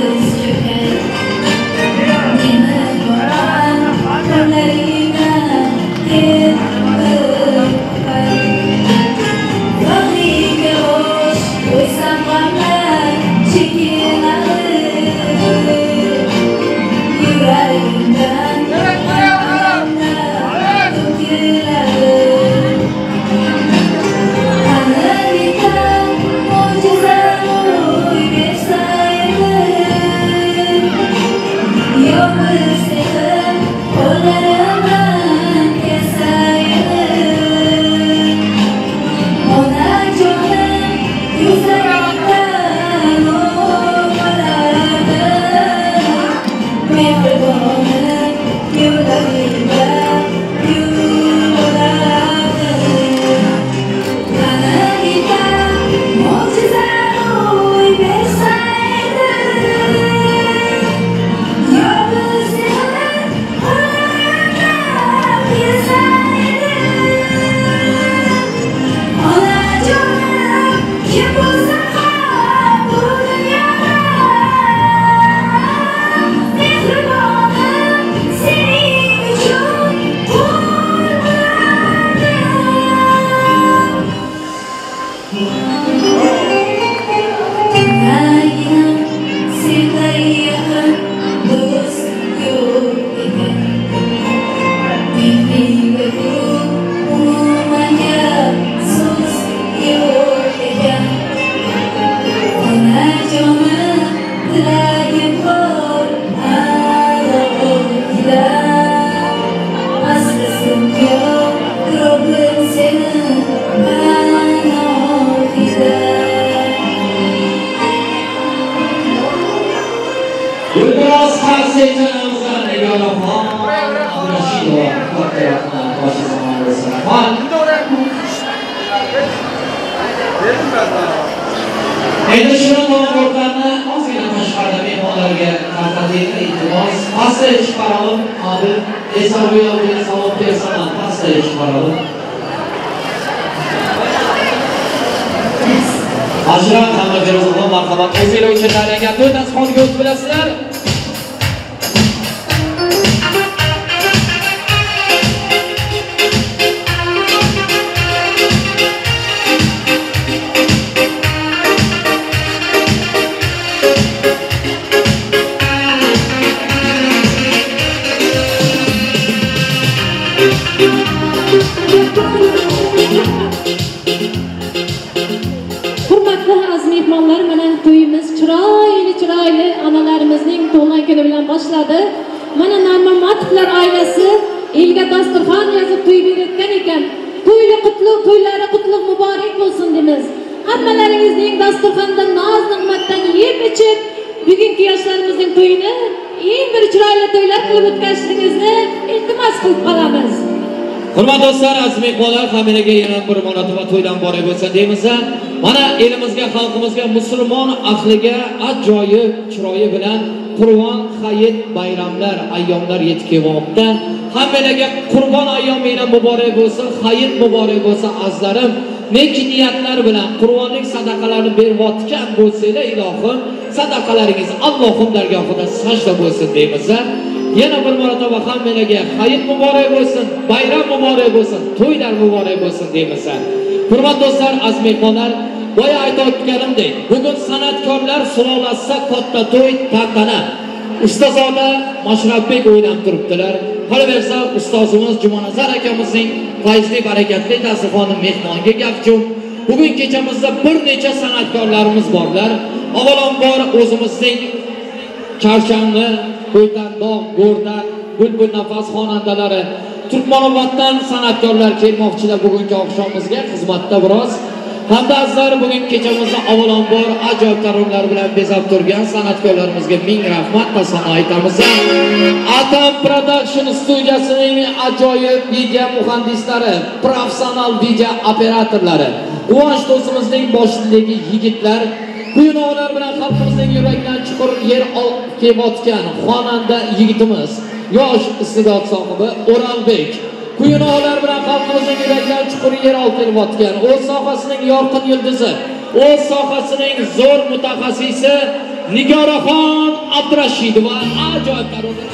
biz cho'kar. Endi shuni to'g'rilarni ozgina tashqarida mehmonlarga tarqataylik, iltimos. Pastga chiqaralım, abi. Esabuya savob bersaman, pastga chiqaralım. Ajrat hamma Feruzxon marhamat. O'zinglar uchun tayyorlangan to'y dasturxoniga o'tib bilasizlar. Hurmatli aziz mehmonlar, mana to'yimiz chiroyli onalarimizning tug'ilgan kuni bilan boshladi. Mana Normamatovlar oilasi elga dasturxon yozib to'y berayotgan ekan. To'ylari qutlug' muborak bo'lsin deymiz. Hammalaringizning dasturxondan noz ne'matdan yeb ichib, bugungi yoshlarimizning to'yini eng bir chiroyli to'ylar qilib o'tkazishingizni iltimos qilib qolamiz. Hurmatli do'stlar, aziz mehmonlar, hammaga yana bir marotaba to'ydan muborak bo'lsin deymiz. Mana elimizga, xalqimizga, musulmon ahliga ajoyib chiroyi bilan Qurbon hayit bayramlar, ayyomlar yetib kelmoqda. Hammalarga Qurbon ayyomi muborak bo'lsin, hayit muborak bo'lsin azizlarim. Nek niyatlar bilan qurbonlik sadaqalarini berayotgan bo'lsanglar, ilohim, sadaqalaringiz Allohim dargohida sajda bo'lsin deymiz. Yana bir marotaba hammalarga hayit muborak bo'lsin, bayram muborak bo'lsin, to'ylar muborak bo'lsin deymiz. Hurmatli do'stlar, aziz mehmonlar, boya aytib o'tganimdek, bugun san'atkorlar sulolasida katta to'y tantana. Ustozoda Mashrabek o'ynab turibdilar. Qolaversa ustozimiz Jumanazar akamizning fayzli barakatli dasturxoni mehmonga gapchum. Bugun kechamizda bir necha san'atkorlarimiz borlar. Avvalambor o'zimizning Charshanli, Bo'ytandog', Go'rdan, Bulbul nafas xonandalari, Turkmanoboddan san'atkorlar kelmoqchilar bugungi oqshomimizga xizmatda biroz. Hamda azizlar, bugun kechamizni avvalambor ajoyib taronalar bilan bezab turgan san'atkorlarimizga ming rahmat va aytamiz. Atam Production studiyasining ajoyib video muhandislari, professional video operatorlari, Quvonch do'stimizning boshchiligidagi yigitlar, kuyunolar bilan xalqimizning yuragidan chuqur yer olib kelayotgan xonanda yigitimiz, yosh iste'dod sohibi O'ralbek, kuyunolar bilan xalqimizning yuragidan chuqur yer olib kelayotgan o'z sohasining yorqin yulduzi, o'z sohasining zo'r mutaxassisi Nigoraxon Abdurashidova ajoyib taronalar.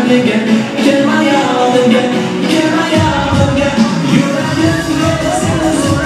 Nega kelma yonimga, kelma yonimga. Yuragim meni seni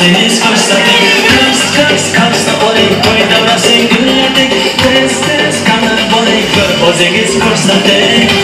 o'zingiz ko'rsating. Qars qars qarsni oling, to'y davrasini gullating. Tez tez qani boring, bir o'zingiz ko'rsating.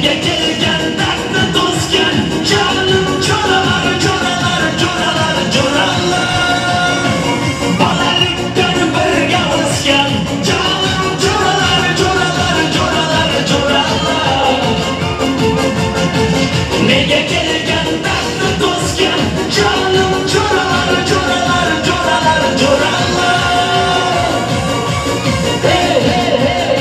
Nega kelgan dardni to'sgan jonim jo'ralar, jo'ralar, jo'ralar, jo'ralar. Bolalikdan birga o'sgan jonim jo'ralar, jo'ralar, jo'ralar, jo'ralar. Nega kelgan dardni to'sgan jonim jo'ralar, jo'ralar, jo'ralar, jo'ralar. Hey, hey, hey.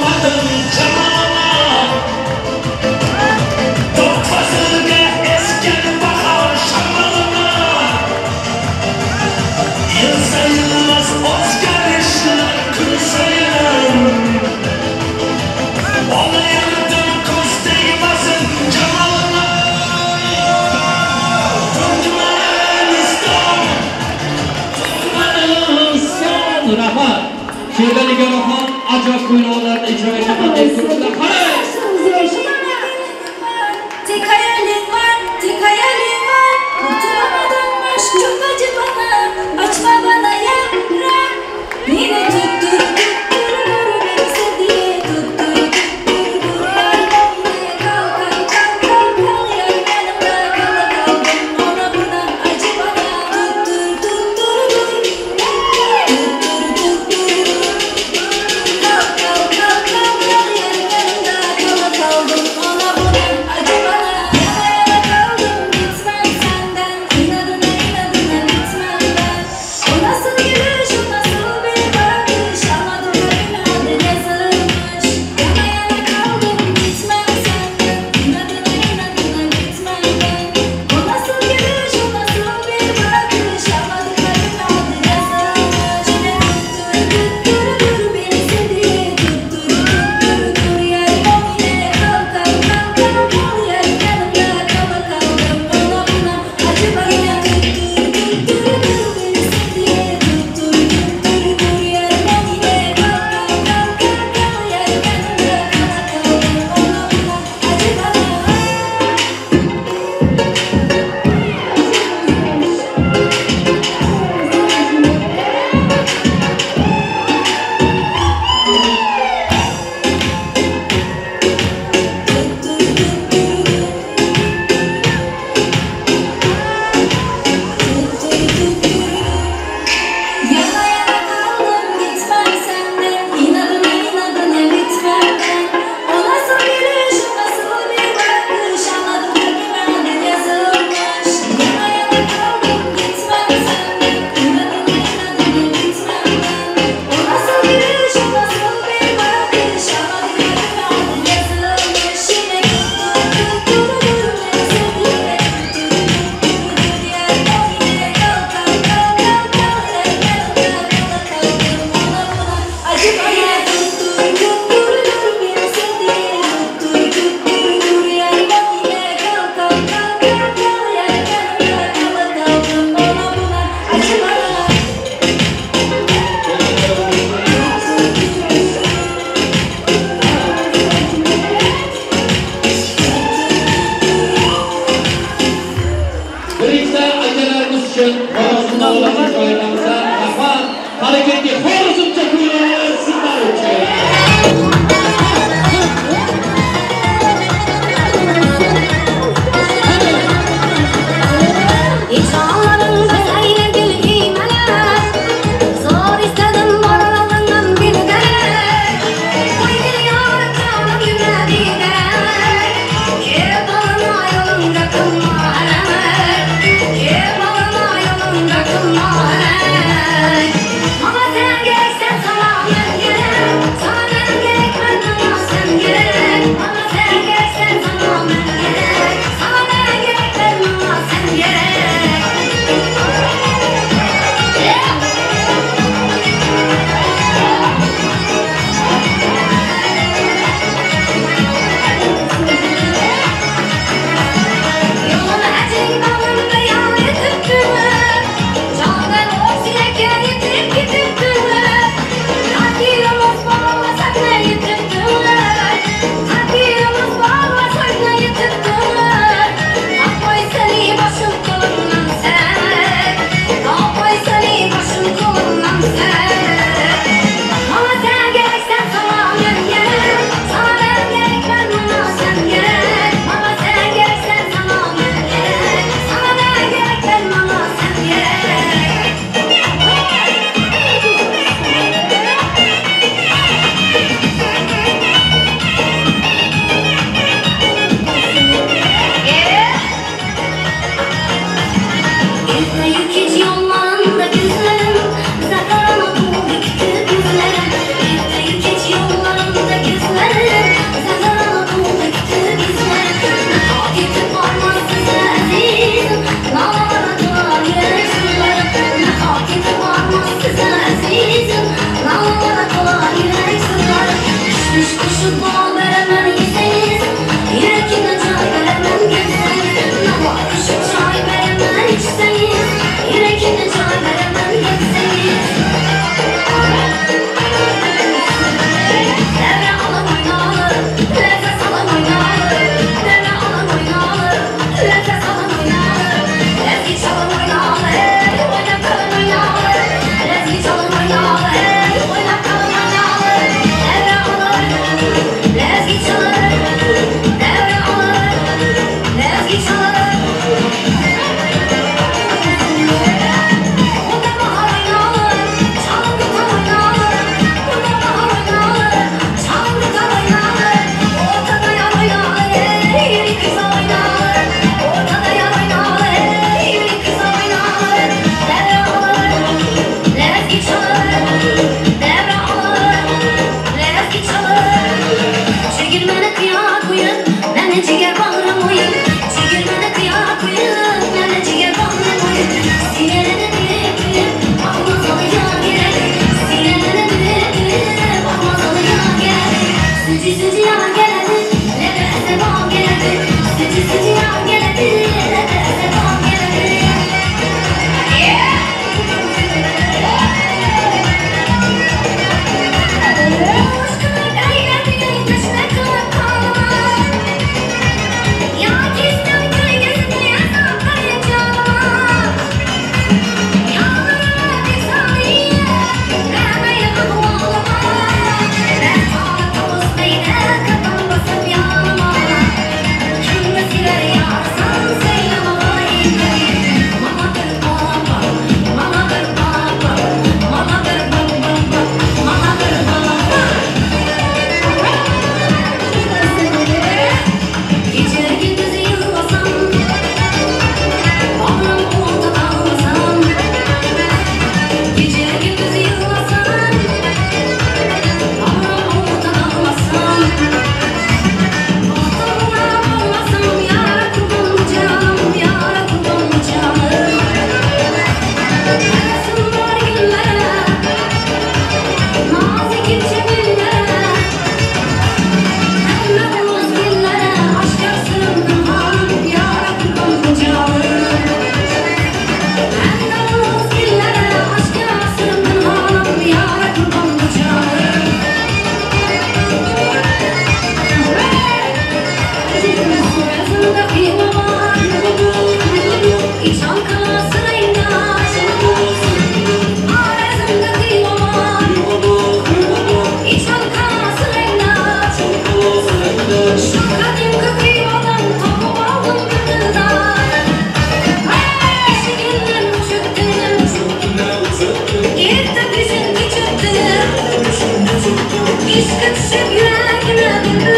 ummatim jamolini. To'rt faslga esgan bahor shamolini. Yil sayilmas o'zgarishlar kun sayin. Ona yurtim ko'z tegmasin jamolini. Turkmaniston, Turkmaniston. Rahmat. Sherali Garoxon ajoyib kuylovlarni ijro etaman deb turibdilar. Qarang. Tek hayalim var, tek hayalim var. Kurtulamadım aşk çok acı bana. Açma bana yara. Yine tuttur, tuttur, vur beni sevdiğe. Tuttur, tuttur, vur yardım yine. Kal, kal, kal, kal, kal yar yanımda. Kala kaldım ona buna acı bana. Tuttur, tuttur, vur. Tuttur, tuttur, vur. Kal, kal, kal, kal, kal yar yanımda. Hey!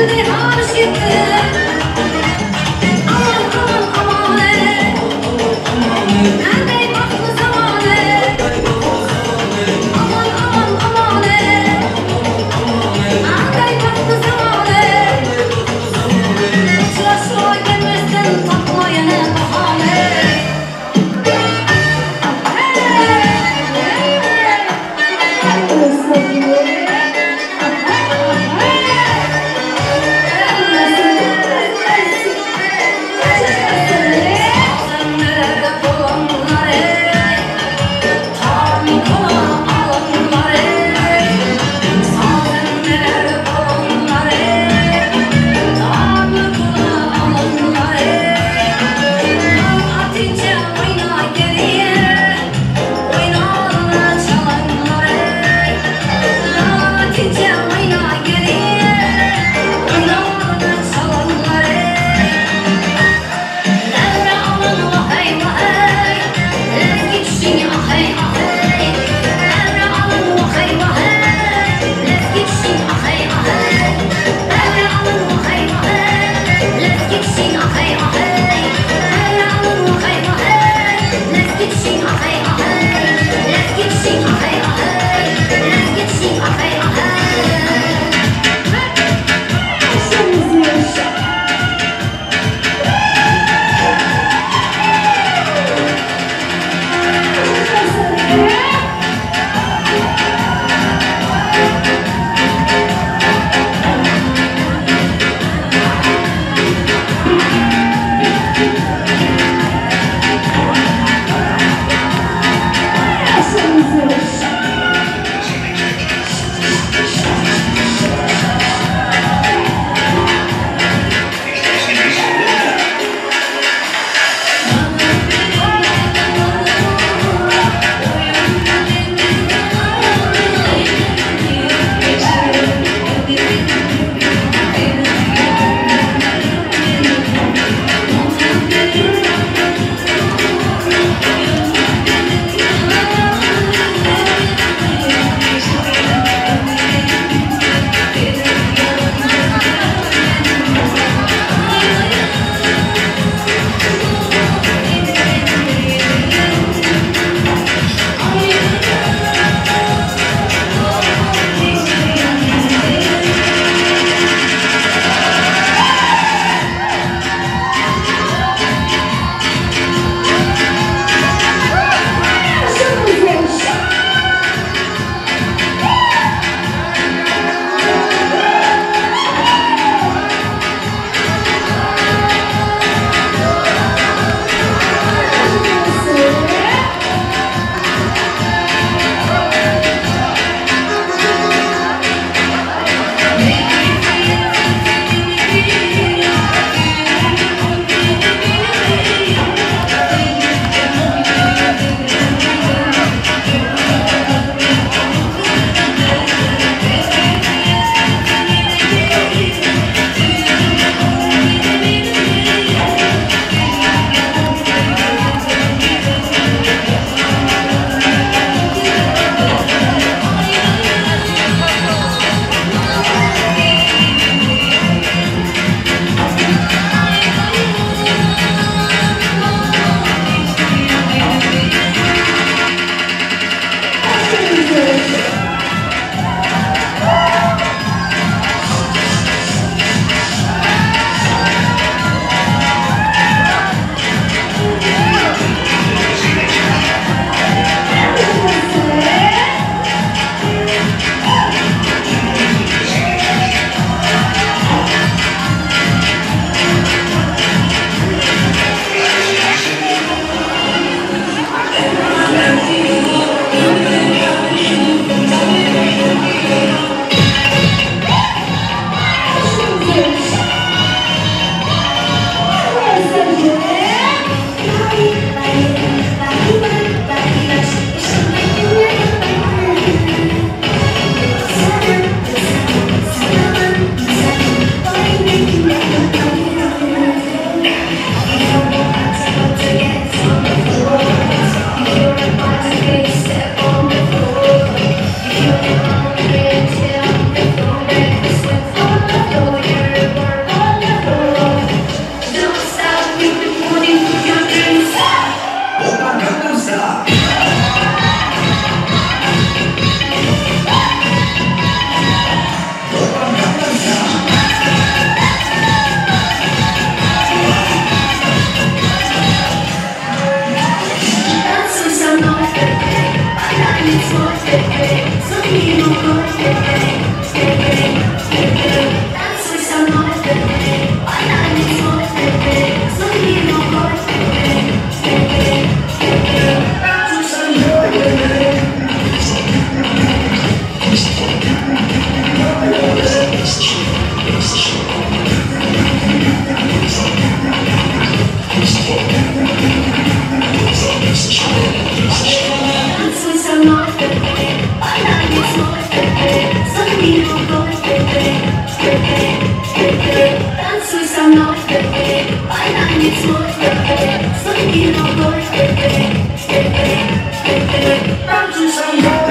Танцуй со мной, танец мой, сладкий ногой. Танцуй со мной.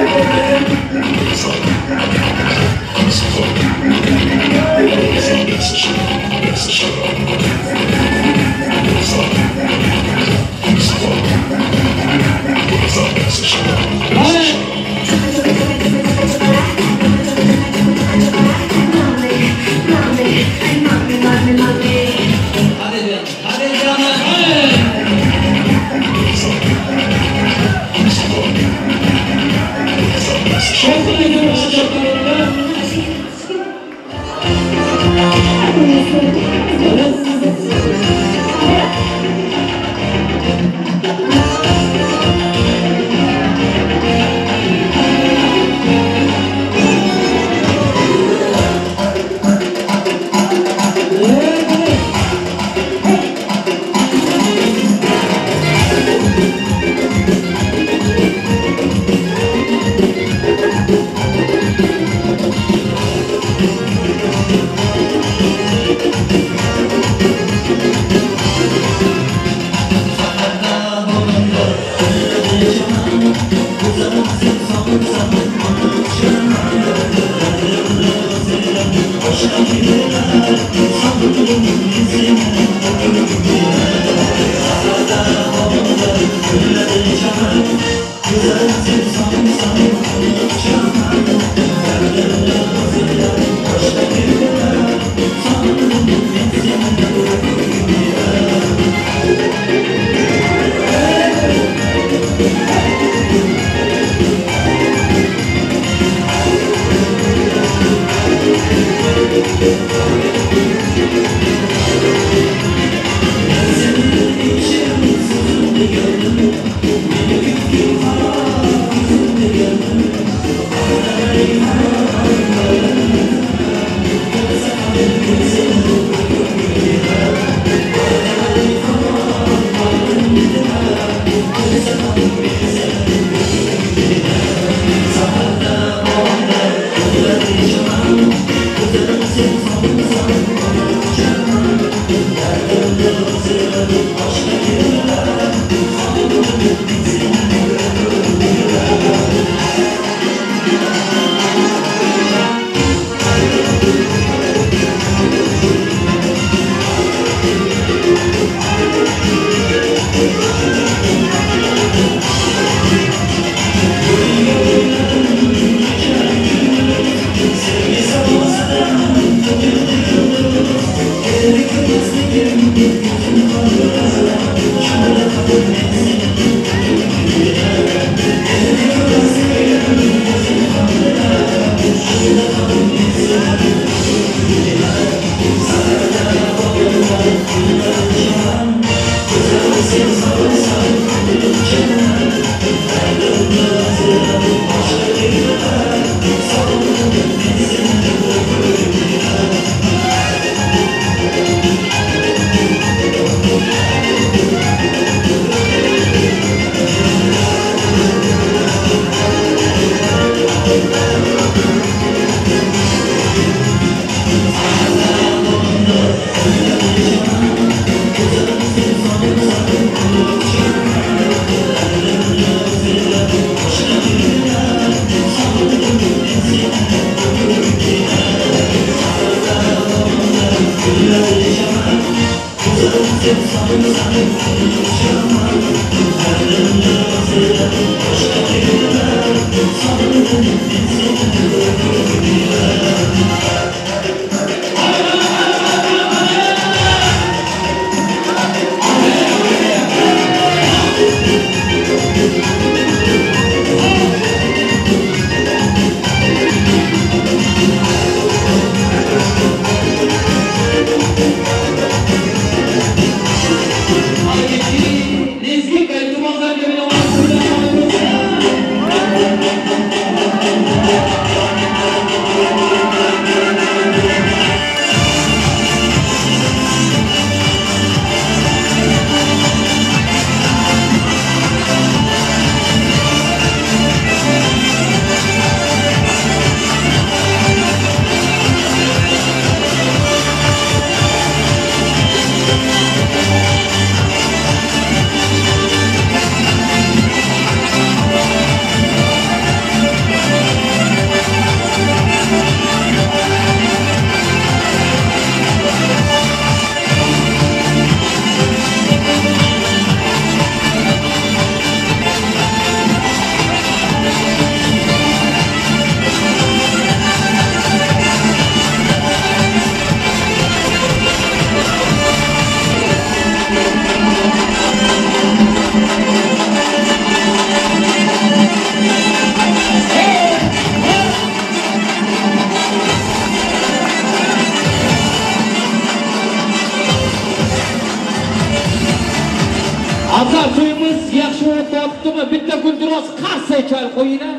Qarsak chal qo'yinglar.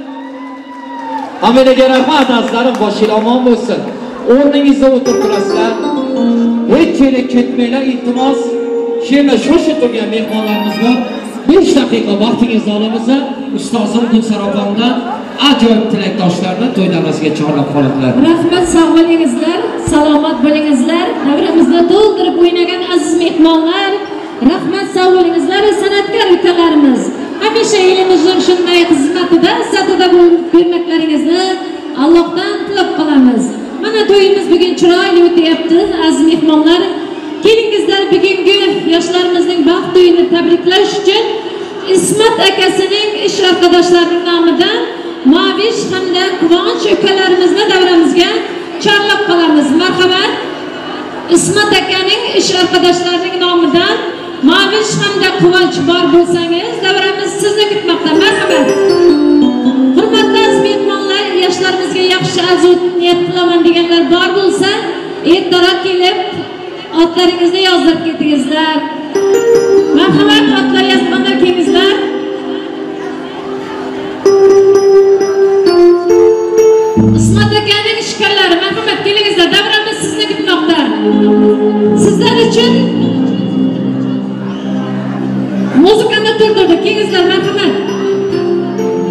Hammaga rahmat azizlarim, boshinglar omon bo'lsin. O'rningizda o'tirib turasizlar. Hech yerga ketmanglar, iltimos. Shu yerda shoshib turgan mehmonlarimiz bor. 5 daqiqa vaqtingizni olamiz. Ustozim Gulsar opamdan ajoyib tilakdoshlarni to'y davrasiga chorlab qoladilar. Rahmat, sog' bo'lingizlar, salomat bo'lingizlar. Davramizni to'ldirib o'ynagan aziz mehmonlar, rahmat, sog' bo'lingizlar, san'atkor ukalarimiz. Hamisha elimizning shunday xizmatida, izzatida bo'lib bermaklaringizni Allohdan tilab qolamiz. Mana to'yimiz bugun chiroyli o'tyapti, aziz mehmonlar. Kelingizlar, bugungi yoshlarimizning baxt to'yini tabriklash uchun Ismat akasining ish arkadoshlarining nomidan Mavish hamda Quvonch ukalarimizni davramizga chorlab qolamiz. Marhamat. Ismat akaning ish arkadoshlarining nomidan Mavish hamda Quvonch bor bo'lsangiz, davramiz sizni kutmoqda. Marhamat. Hurmatli aziz mehmonlar, yoshlarimizga yaxshi arzu niyat qilaman deganlar bor bo'lsa, ertaroq kelib otlaringizni yozdirib ketingizlar. Marhamat, otlar yozganlar kelingizlar. Ismat akaning ishkorlari, marhamat kelingizlar. Davramiz sizni kutmoqda. Sizlar uchun muzikani turdirdi. Kelingizlar, marhamat.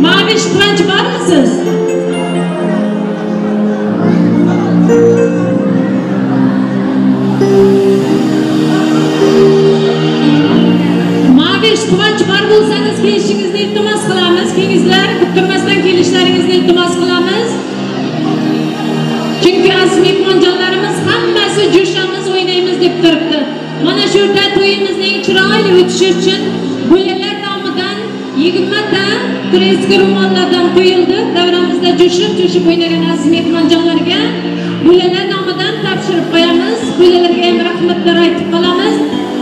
Mavish, Quvonch bormisiz? Mavish, Quvonch bor bo'lsangiz kelishingizni iltimos qilamiz. Kelingizlar, kuttirmasdan kelishlaringizni iltimos qilamiz. Chunki aziz mehmonjonlarimiz hammasi jo'shamiz, o'ynaymiz deb turibdi. Mana shu yerda to'yimizning chiroyli o'tishi uchun bolalar nomidan 20 ta turistga ro'mollardan qo'yildi. Davramizda jo'shib-jo'shib o'ynagan aziz mehmonjonlarga bolalar nomidan topshirib qo'yamiz. Bolalarga ham rahmatlar aytib qolamiz.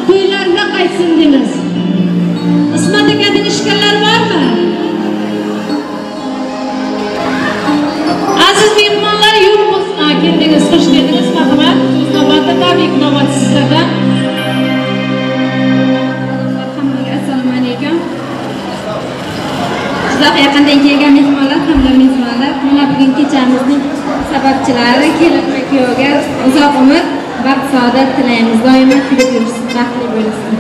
To'ylarga qaytsin deymiz. Ismat akaning ishkorlari bormi? Aziz mehmonlar, yo'q bo'lsa, keldingiz, xush keldingiz, marhamat. So'z navbati tabrik navbati sizlardan. Hammaga assalomu alaykum. Uzoq yaqindan kelgan mehmonlar hamda mezbonlar, mana bugun kechamizning sababchilari kelin va kuyovga uzoq umr, baxt saodat tilaymiz. Doimo kulib yursin, baxtli bo'lsin.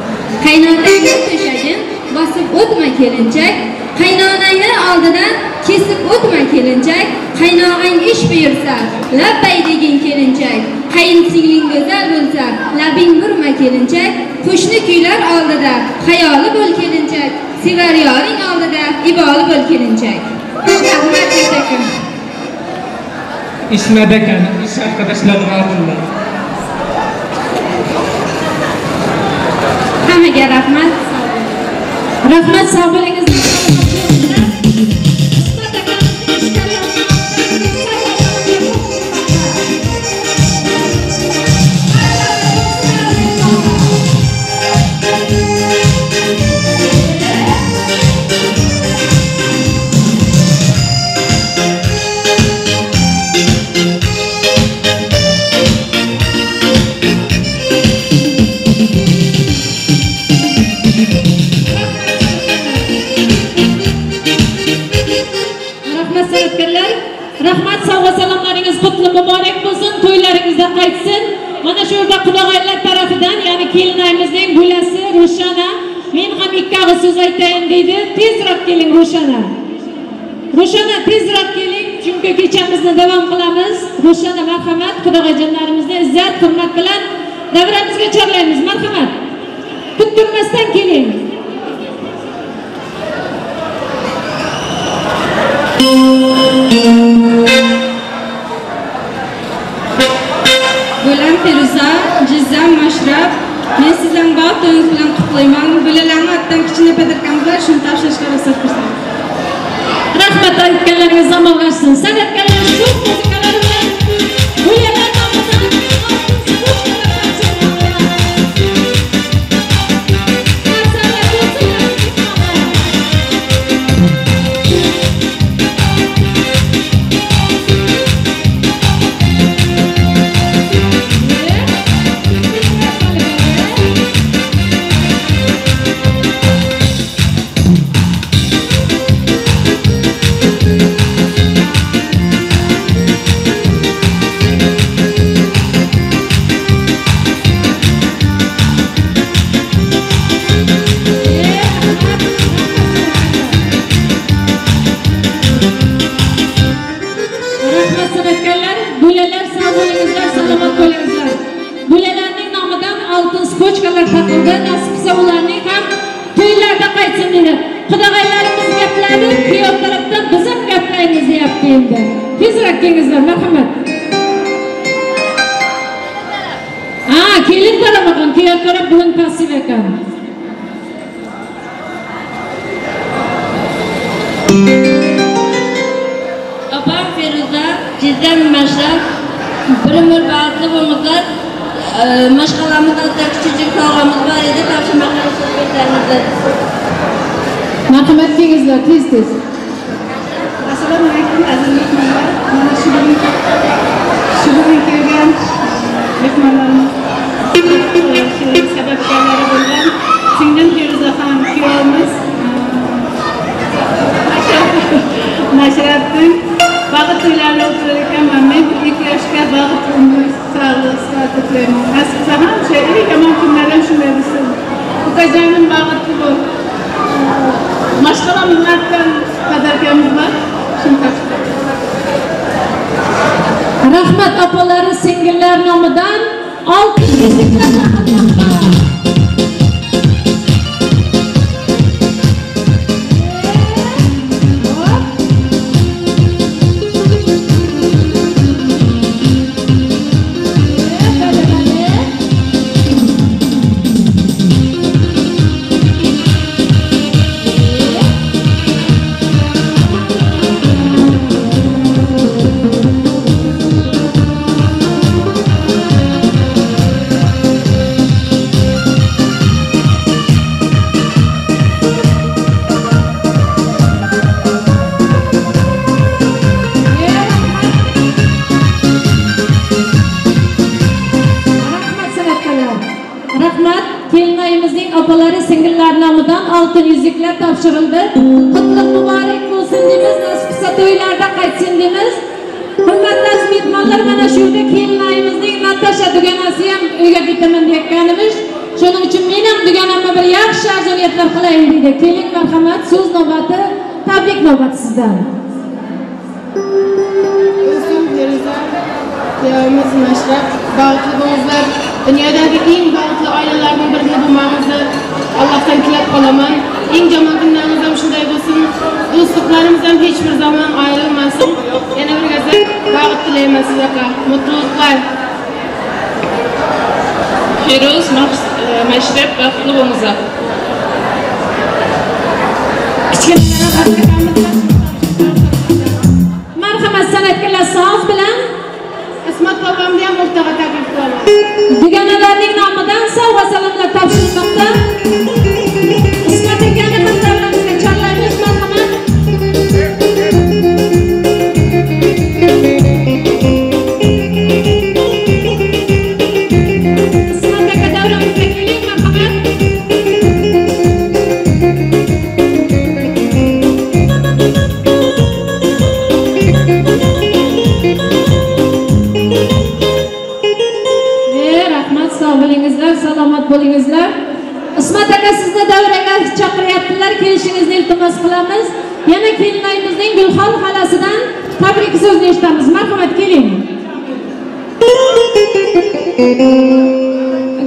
Qaynonangning to'shagin bosib o'tma kelinchak, qaynonangni oldidan kesib o'tma kelinchak, qaynog'ang ish buyursa, labbay degin kelinchak, qayinsingling go'zal bo'lsa, labing burma kelinchak, qo'shni kuylar oldida xayoli bo'l kelinchak, sevar yoring oldida iboli bo'l kelinchak. Rahmat kattakon. Ismat akaning ish arkadoshlarining adından. Hammaga rahmat. Rahmat, sog' bo'lingiz. Rahmat, sovg'a salomlaringiz qutli muborak bo'lsin, to'ylaringizda qaytsin. Mana shu yerda qudag'aylar tarafidan, ya'ni kelinimizning bo'lasi Rushana, men ham ikki og'iz so'z aytayin deydi. Tezroq keling Rushana. Rushana tezroq keling, chunki kechamizni davom qilamiz. Rushana marhamat, qudag'ayjonlarimizni izzat, hurmat bilan davramizga chorlaymiz. Marhamat. Kuttirmasdan keling. Bo'lam Feruza, Jizzam Mashrab, men sizlarni baxt to'yingiz bilan qutlayman. Bolalarni otdan kichkina padarkamiz bor, shuni topshirishga ruxsat bersangiz. Rahmat aytganlaringiz amalga oshsin. San'atkorlar shu musiqalari bilan bolalar nomidan qilsa ularning ham to'ylarda qaytsin deydi. Qudag'aylarimiz gapladi, kuyov tarafdan biz ham gaplaymiz deyapti endi. Tezroq kelingizlar, marhamat. Ha, kelin taraf ekan, kuyov taraf bugun passiv ekan. Opam Feruza, jizdam Mashrab, bir umr baxtli bo'linglar. Mashg'alamizda kichik sovg'amiz bor edi, topshirmoqqa ruxsat. Marhamat kelingizlar, tez-tez. Assalomu alaykum aziz mehmonlar. Mana shu bugun kelgan mehmonlarimiz sababkorlari bo'lgan singlim Feruza ham kuyovimiz Mashrabning baxt to'ylarini o'tkazar ekanman. Men 2 yoshga baxt, umr, sog'lik, sihat tilayman. Nasib qilsa hamsha eng yomon kunlar ham shunday bo'lsin. Ukajonim baxtli bo'l. Mashg'alamizdan padarkamiz bor. Shuni topshiraman. Rahmat opalari, singillar nomidan oltin yuzuklar taqilmoqda. Oltin yuzuklar topshirildi. Qutlug' muborak bo'lsin deymiz, nasib qilsa to'ylarda qaytsin deymiz. Hurmatli aziz mehmonlar, mana shu yerda kelinayimizning Natasha dugonasi ham uyga ketaman deyotganimiz. Shuning uchun men ham dugonamga bir yaxshi orzu niyatlar qilayin deydi. Keling, marhamat, so'z navbati, tabrik navbati sizdan. O'zim Feruza, kuyovimiz Mashrab, baxtli bo'linglar. Dunyodagi eng baxtli oilalarning birini bo'lmamizni Allohdan tilab qolaman. Eng yomon kunlarimiz ham shunday bo'lsin. Do'stliklarimiz ham hech bir zamon ayrilmasin. Yana bir gazak baxt tilayman sizlarga. Mutluluklar. Feruz, Mashrab baxtli bo'linglar. Marhamat san'atkorlar soz bilan Ismat bobomni ham o'rtaga taklif qilaman. Dugonalarning nomidan sovg'a salomlar topshirilmoqda. Ismat akani ham davramizga chorlaymiz, marhamat. Ismat aka davramizga keling, marhamat. Salomat bo'lingizlar. Ismat aka sizni davraga chaqiryaptilar, kelishingizni iltimos qilamiz. Yana kelinayimizning Gulxon xolasidan tabrik so'zini eshitamiz. Marhamat, keling.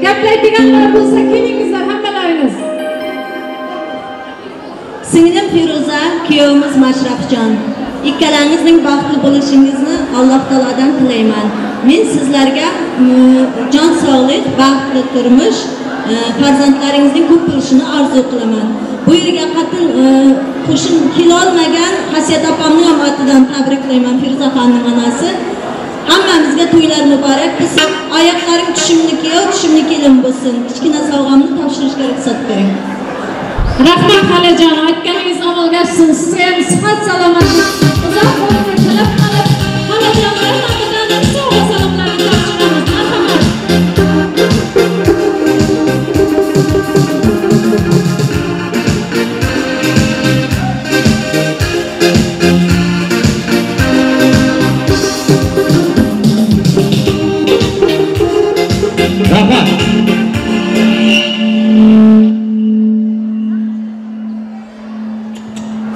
Gaplaydiganlar bo'lsa kelingizlar hammalaringiz. Singlim Feruza, kuyovimiz Mashrabjon, ikkalangizning baxtli bo'lishingizni Alloh taolodan tilayman. Men sizlarga jon sog'lik, baxtli turmush, farzandlaringizning ko'p bo'lishini orzu qilaman. Bu yerga qatil qo'shin kela olmagan Hasiyat opamni ham otidan tabriklayman, Feruza xonimning onasi. Hammamizga to'ylar muborak bo'lsin. Oyoqlaring tushimli kuyov, tushimli kelin bo'lsin. Kichkina sovg'amni topshirishga ruxsat bering. Rahmat xolajon, aytganingiz amalga oshsin. Sizga ham sihat, salomatlik, uzoq umr tilab qolib, xolajonlar nomidan sovg'a salomlarni topshiramiz. Marhamat. Rahmat.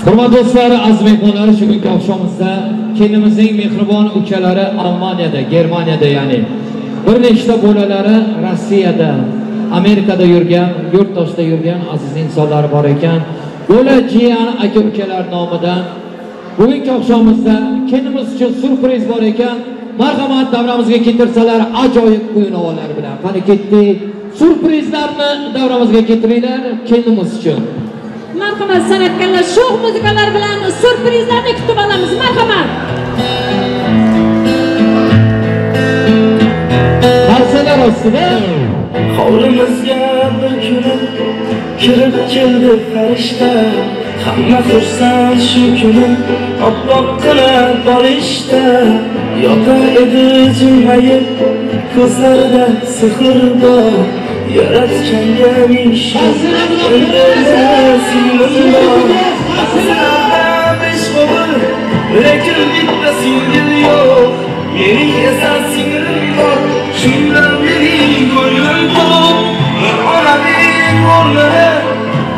Hurmatli do'stlar, aziz mehmonlar, shu kungi oqshomimizda kelinimizning mehribon ukalari Almaniyada, Germaniyada, ya'ni bir nechta bolalari Rossiyada, Amerikada yurgan, yurtdoshda yurgan aziz insonlar bor ekan. Bo'la jiyan aka ukalar nomidan bugungi oqshomimizda kelinimiz uchun syurpriz bor ekan. Marhamat, davramizga keltirsalar ajoyib o'yinovalar bilan. Qani ketdik. Syurprizlarni davramizga keltiringlar kelinimiz uchun. Marhamat san'atkorlar, sho'x muzikalar bilan syurprizlarni kutib olamiz. Marhamat. Qarsalar ostida hovlimizga bir kuni kirib keldi farishta. Hamma xursand shu kuni oppoqqina bolishda. Yotar edi jilmayib, ko'zlarida sehr bor. Yaratganga ming shukr, singlim bor. Besh o'g'il, lekin bitta singil yo'q. Mening esa singlim bor, shundan mening ko'nglim to'q. Bir onaning o'rnini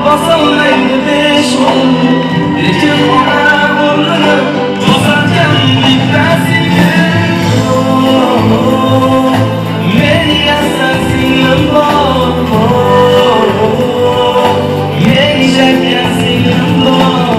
bosolmaydi besh o'g'il, lekin ona o'rnini bosarkan bitta singil. Mening esa singlim bor, mening shakar singlim bor.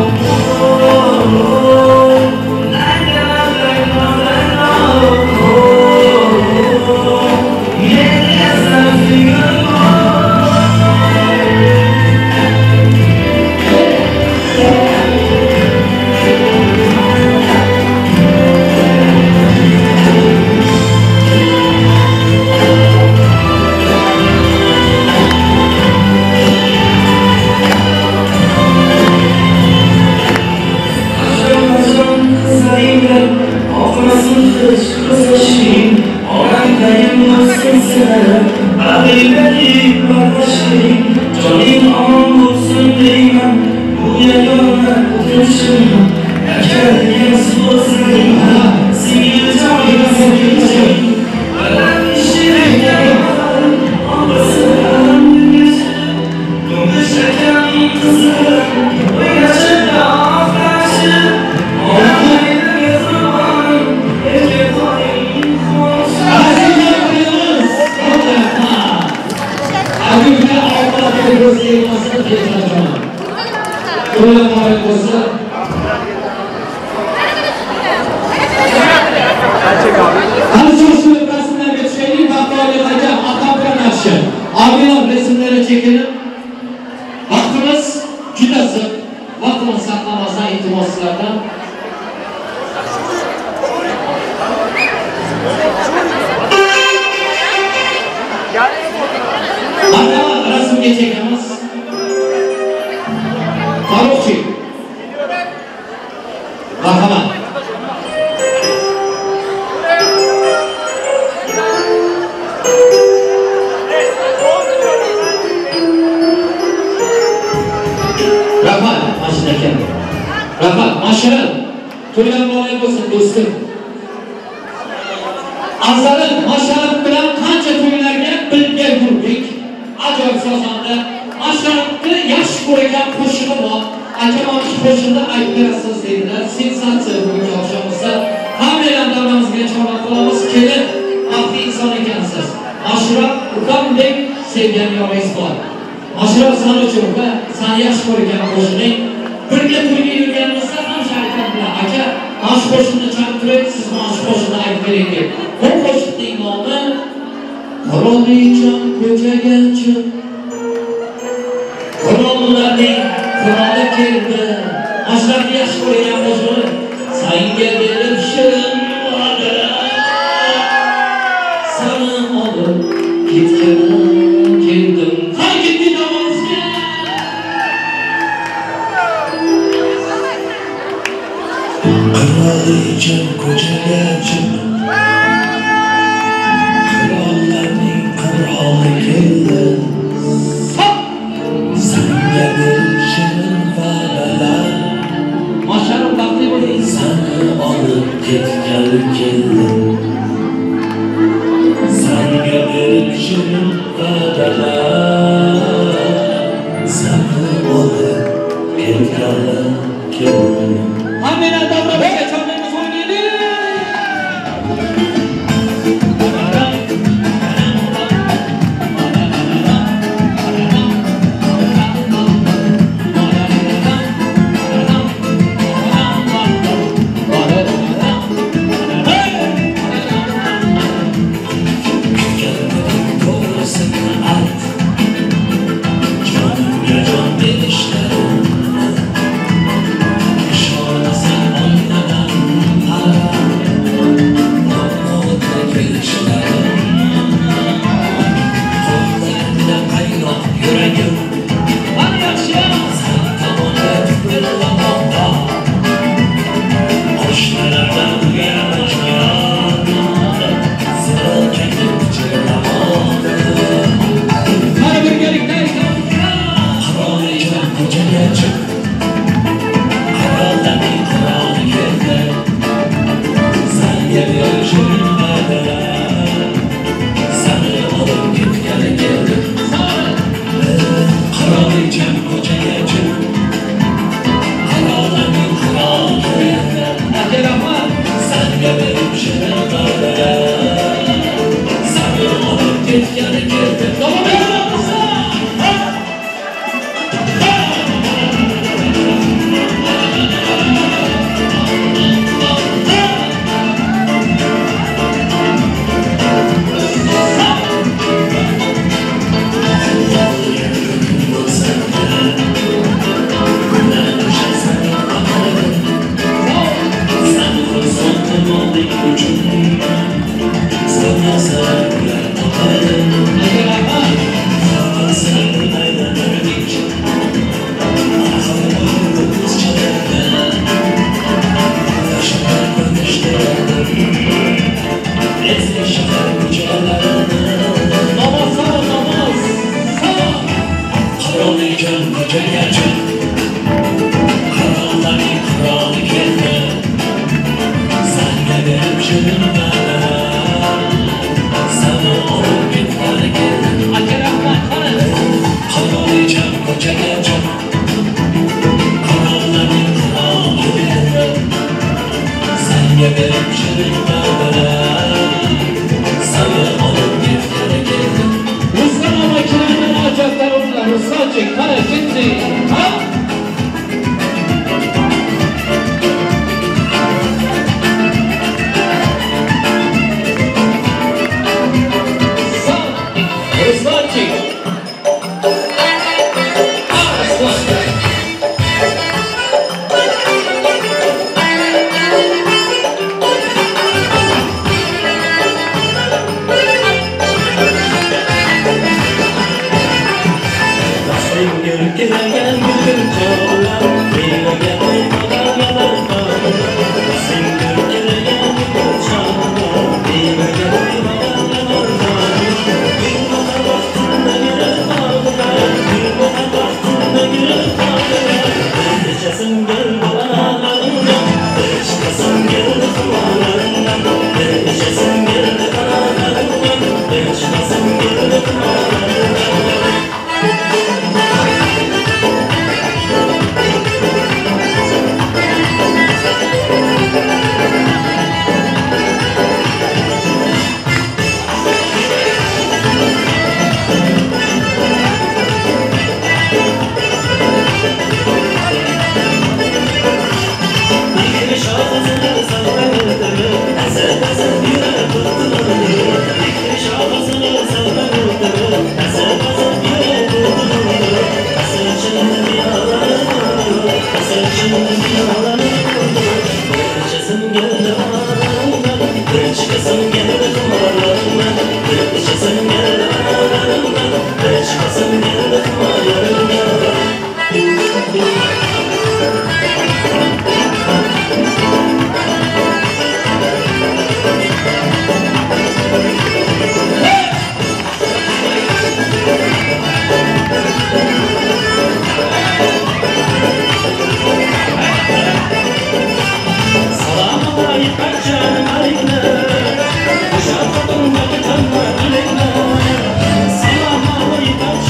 Ketgani keldi. Davom etamiz.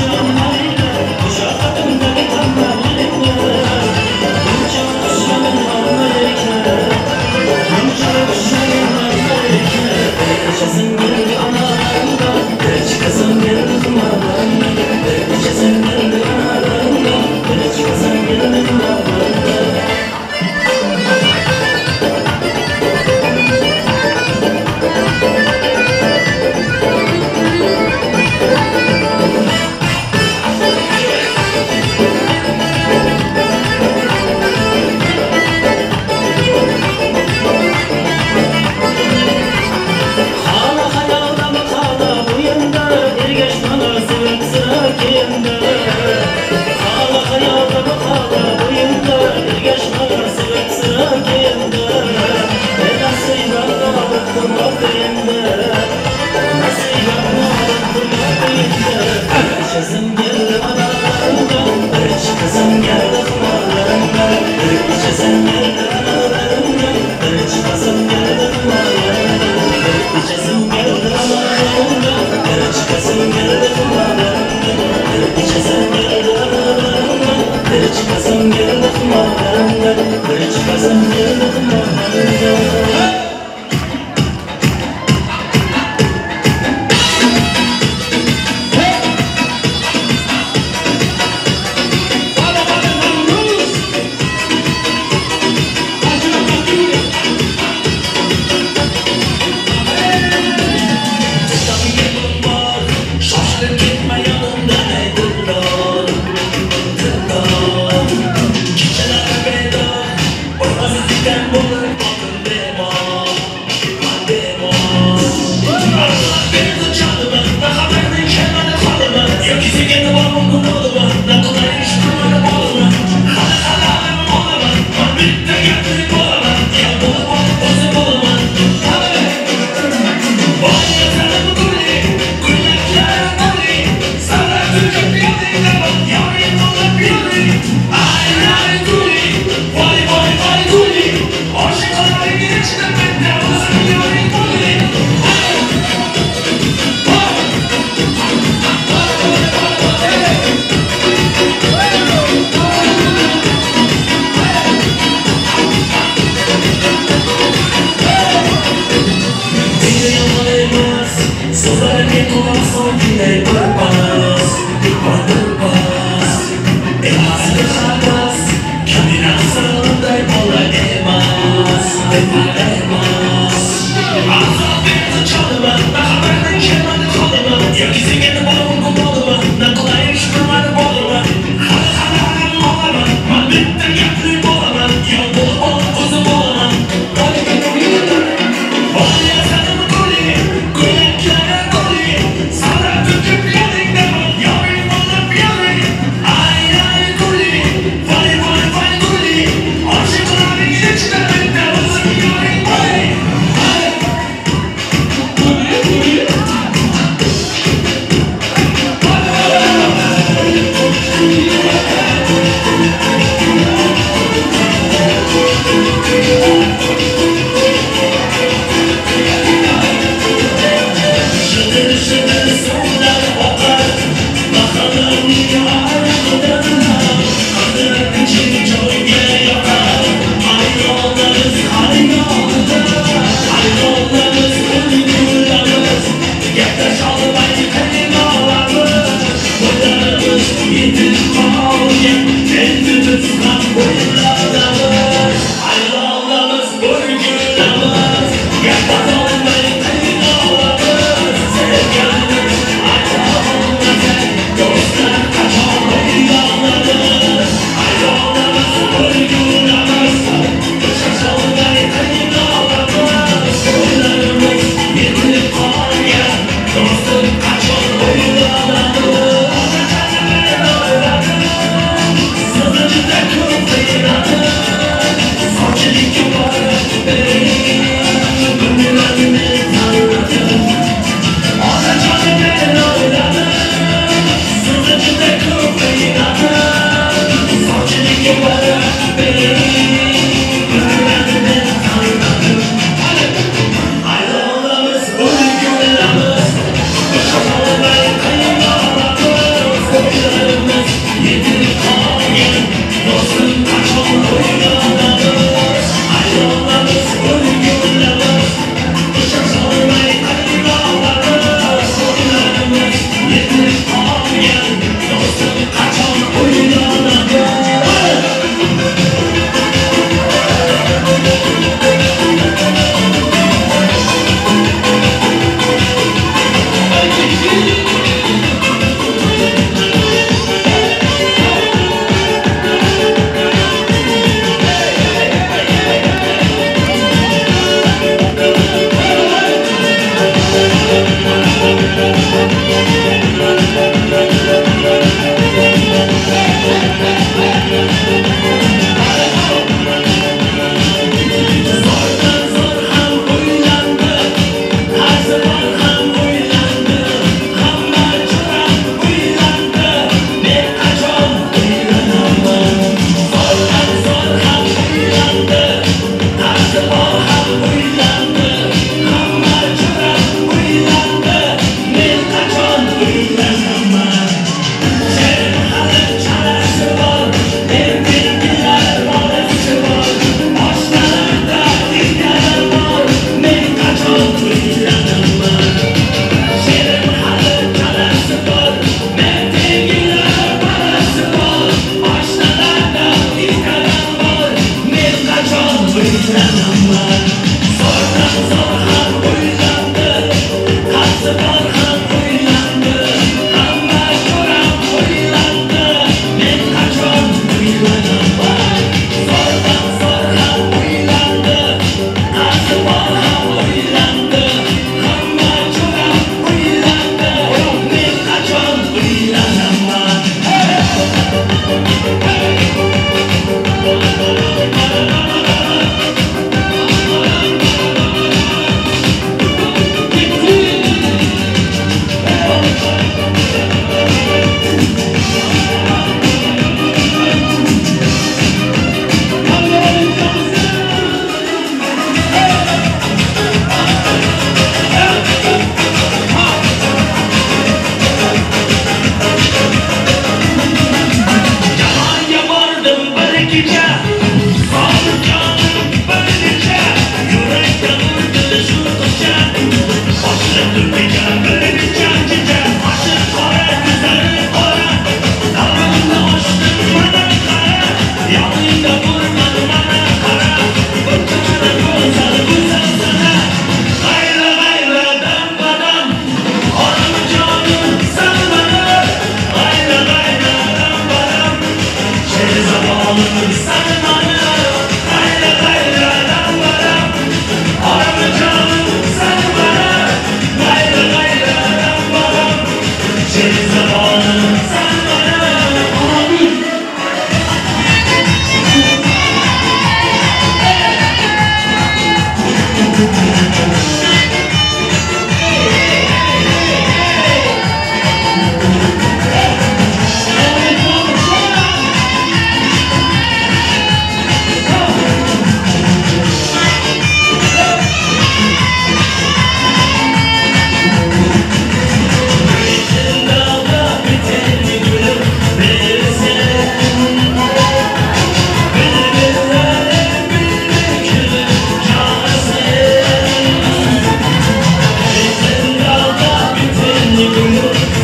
Salam Quloq solginday bir pas, bir pas. Emas emas, kaminam bola emas, emas. Azob berdi jonima, xabardan kelmadi holima, yoki senga bormi gumonima, na qilayin shukr bolima. Hali hali ham olaman, man bitta gapli bo'laman, yo bo'lib olib o'zim bo'laman.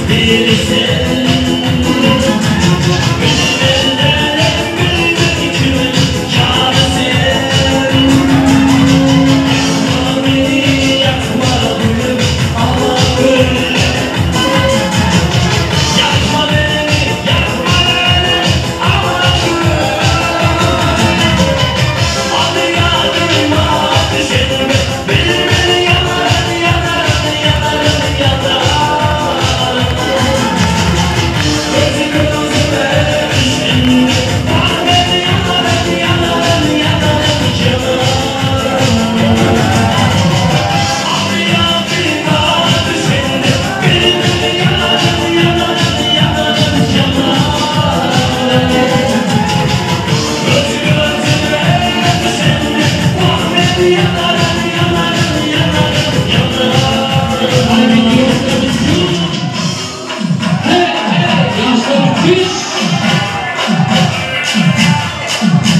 Bilirsin benim ellerim bülbül kimin kârısın. Yakma beni yakma gülüm ama gül. Yakma beni yakma beni ama gül. Adı yadıma düşerim beni yanarım yanarım yanarım yanarım. Gözü gözüme düştüm bak beni yanarım yanarım yanarım yanarım. Adı yadıma düşerim beni yanarım yanarım yanarım yanarım. Gözü gözüme düştüm bak beni yanarım yanarım yanarım yanarım.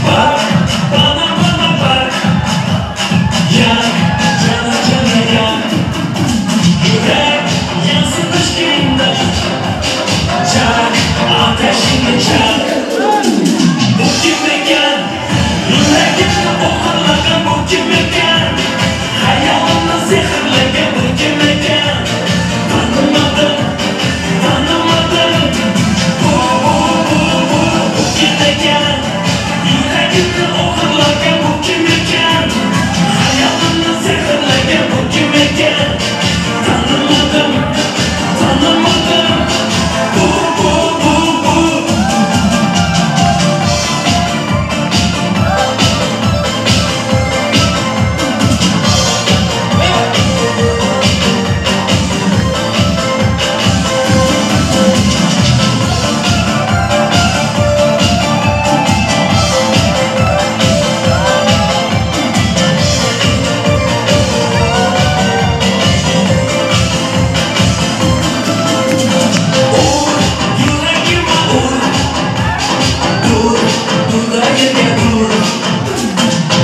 Bak bana bana bak, yak cana cana yak. Yürek yansın aşkında, çak ateşini çak. Bu kim ekan, yüreğimni o'g'irlagan bu kim ekan? Hayolimni sehrlagan bu kim ekan? Tanımadım, tanımadım. Bu kim ekan? Yüreğimni o'g'irlagan bu kim ekan? Hayolimni sehrlagan bu kim ekan? Tanımadım, tanımadım. Bu. Yüreğime vur, dur, dur da yere dur.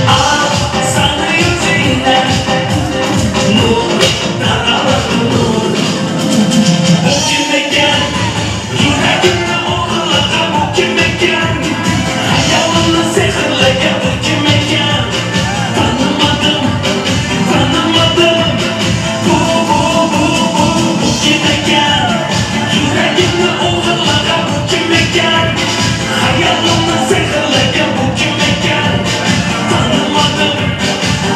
Al sana yüzüne, nur, daralır nur. Bu kim ekan? Yüreğimni o'g'irlagan bu kim ekan? Hayolimni sehrlagan bu kim ekan? Tanımadım, tanımadım. Bu kim ekan? Yüreğimni o'g'irlagan bu kim ekan? Hayolimni sehrlagan bu kim ekan? Tanımadım,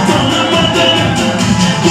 tanımadım. Bu.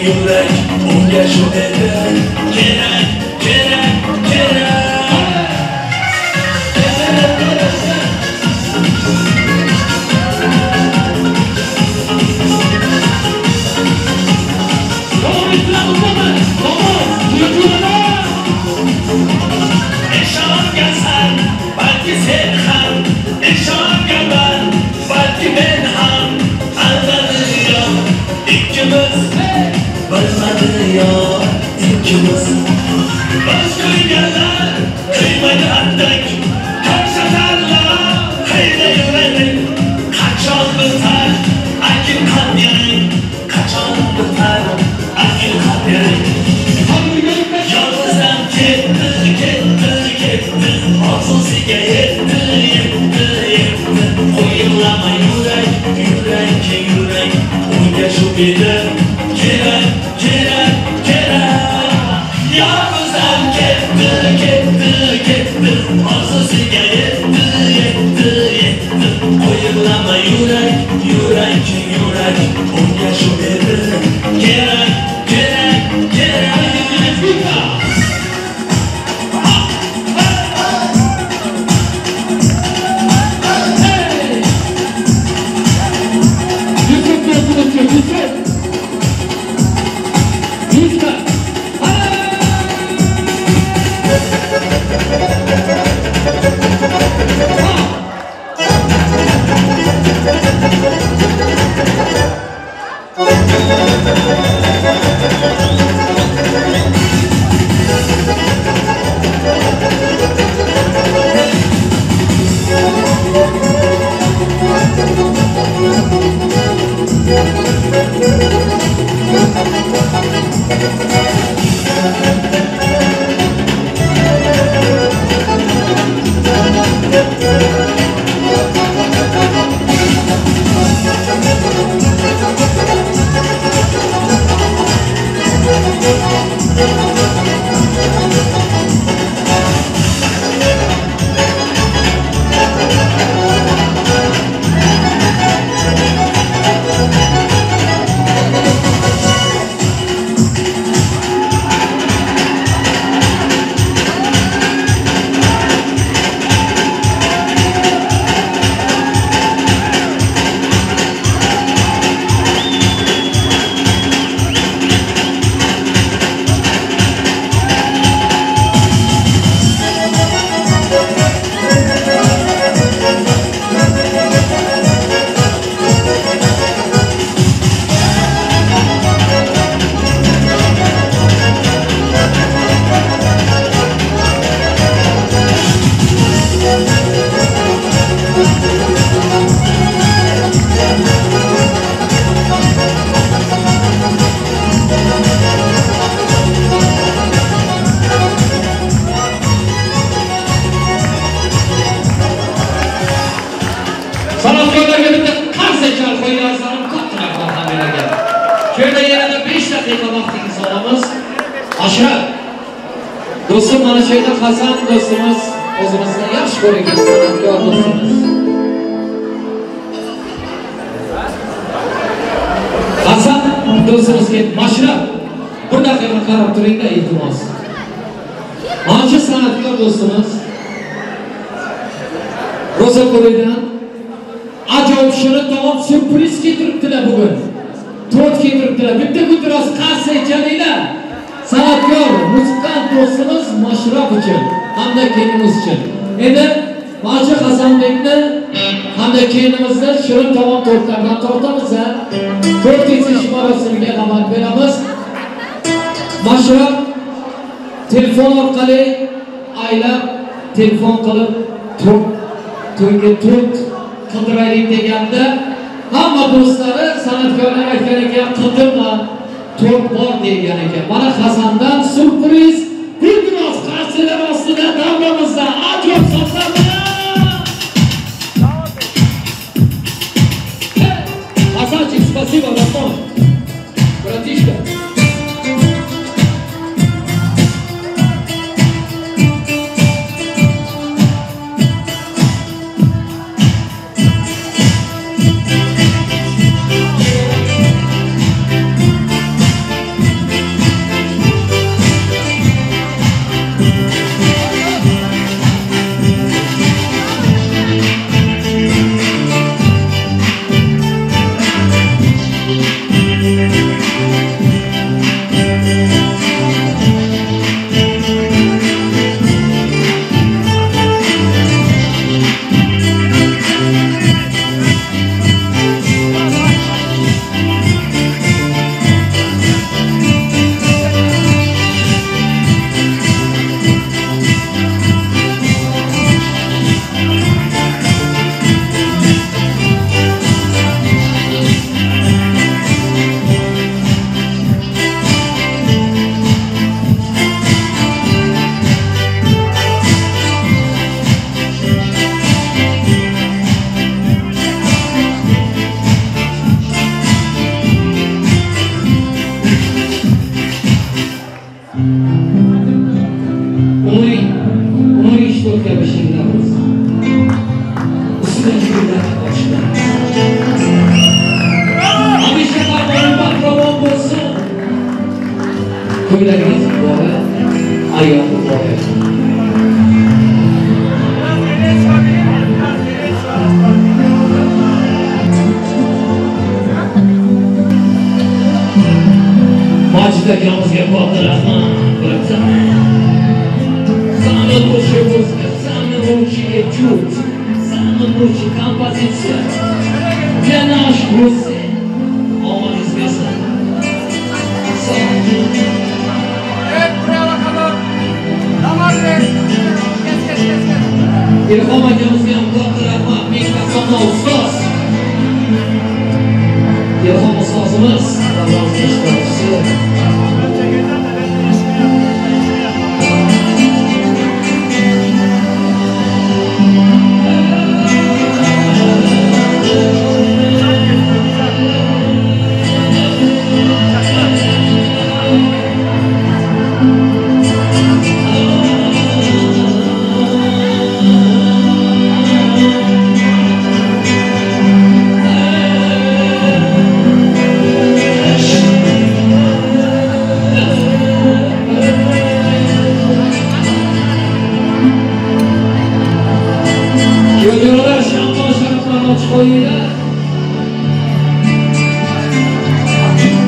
yurak, unga shu edi kerak, kerak, kerak. Ishongansan, balki sen ham, ishonganman, balki men ham. Almadi yo ikkimiz, bilmadi yo ikkimiz. Biz kuyganlar kuymaydi attak, ko'rsatarlar hiyla yurak. Qachon bitar akin yaring, qachon bitar akin yaring. Yolg'izam ketdi, ketdi, ketdi, orzusiga yetdi, yetdi, yetdi. Qo'yilama yurak, yurak, yurak, unga shu edi kerak, kerak, kerak. Yolg'izam ketdi, ketdi, ketdi, orzusiga yetdi, yetdi, yetdi. Qo'yilama yurak, yurak, yurak, unga shu edi kerak, kerak, kerak. Sanatkorlarga bitta qarsak chalib qo'yarsan, katta rahmat hammalarga. Shu yerda yana 5 daqiqa vaqtingizni olamiz. Ashraf do'stim, mana shu yerda Hasan do'stimiz, o'zimizni yaxshi ko'rgan sanatkor do'stimiz. Hasan do'stimizga Mashrab bir daqiqa qarab turingda, iltimos. Mana shu sanatkor do'stimiz Rosa Ko'ridan ajoyib shirin taom syurpriz keltiribdilar bugun. Tort keltiribdilar. Bitta guldiroz qarsak chalinglar. Sanatkor, musiqant do'stimiz Mashrab uchun hamda kelinimiz uchun. Endi mana shu Hasanbekni hamda kelinimizni shirin taom tortlardan tortamiz. Tort kesish marosimiga da'vat beramiz. Mashrab telefon orqali aylab telefon qilib tort to'yga tort qidiraylik deganda hamma do'stlari san'atkorlar aytgan ekan, qidirma, tort bor degan ekan. Mana Hasandan syurpriz guldiroz qarsaklar ostida davramizda ajoyib sohlar bilan. Hasanchik, спасибо, родной. Братишка. gullarni ochdi. Hamisha farmoni baxtiravon bo'lsin. To'ylaringiz muborak, ayyom muborak. Majid akamizga katta rahmat. Самый лучший музыка, самый лучший этюд, самый лучший композиция для наших гостей. Он известен. Ilhom akamizga ham katta rahmat. Ming qasomda ustoz. Ilhom ustozimiz, davramizning ishtirokchisi.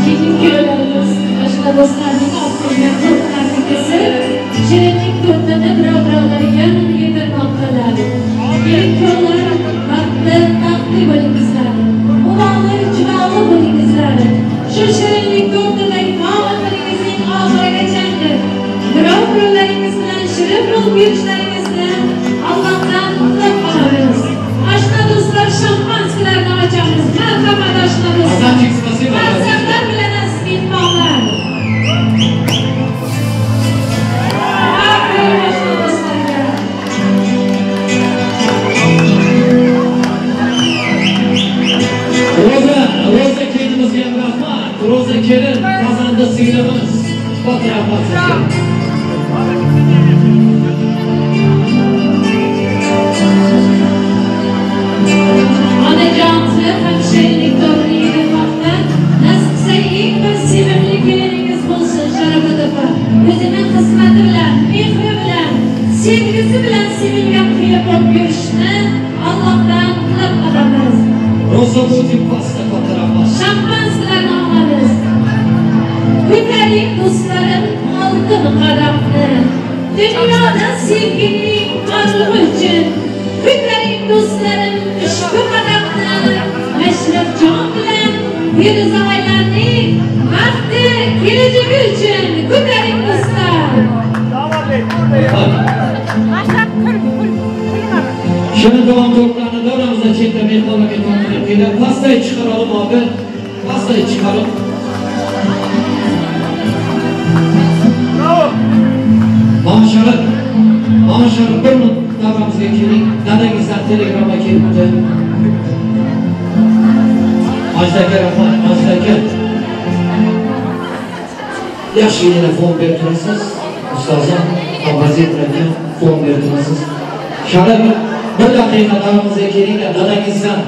Kelin kuyovlarimiz ashula do'stlarning olib qo'ygan to'rtlarini kesib, shirinlik to'rtini birov-birovlariga yedirmoqdalar. Kelin kuyovlar baxtli, baxtli bo'lingizlar. Uvoli, chivoli bo'lingizlar. Shu shirinlik to'rtidagi umringizning oxirigacha birov-birovlaringiz bilan shirin bo'lib yurishlaringizni Allohdan tilab qolamiz. Ashna do'stlar, şampanskilarni ochamiz. Marhamat ashna do'stlar. Mansablar bilan aziz mehmonlar. Aferin ashna do'stlarga. Roza kelinimizga ham rahmat. Roza kelin, pazanda singlimiz. Katta rahmat sizga. Onajon sizlar ham shirinlik to'rtini yedirmoqda. Nasib qilsa eng bir sevimli keliningiz bo'lsin Sharofat opa. O'zining xizmati bilan, mehri bilan, sevgisi bilan sevilgan kuyov bo'lib yurishni Allohdan tilab qolamiz. Roza Putin pasta katta rahmat. Shampanskilarni olamiz. Ko'taring do'stlarim oltin qadamni. Dunyoda sevgining borlig'i uchun ko'taring do'stlarim ushbu qadamni. Mashrabjon bilan Feruza oilaning baxti kelajagi uchun ko'taring do'stlar. Shirin taom tortlarni davramizdan chetda mehmonlarga tortilib keladi. Pastay chiqaralım abi. Pastay chiqarib. Maşallah bir minut davramizga keling. Dadangizdan telegramma kelibdi. Majid aka rahmat, Majid aka. Yaxshigina fon berib turasiz. Ustozim, kompozitor aka fon berib turasiz. Sharif, bir daqiqa davramizga kelinglar. Dadangizdan,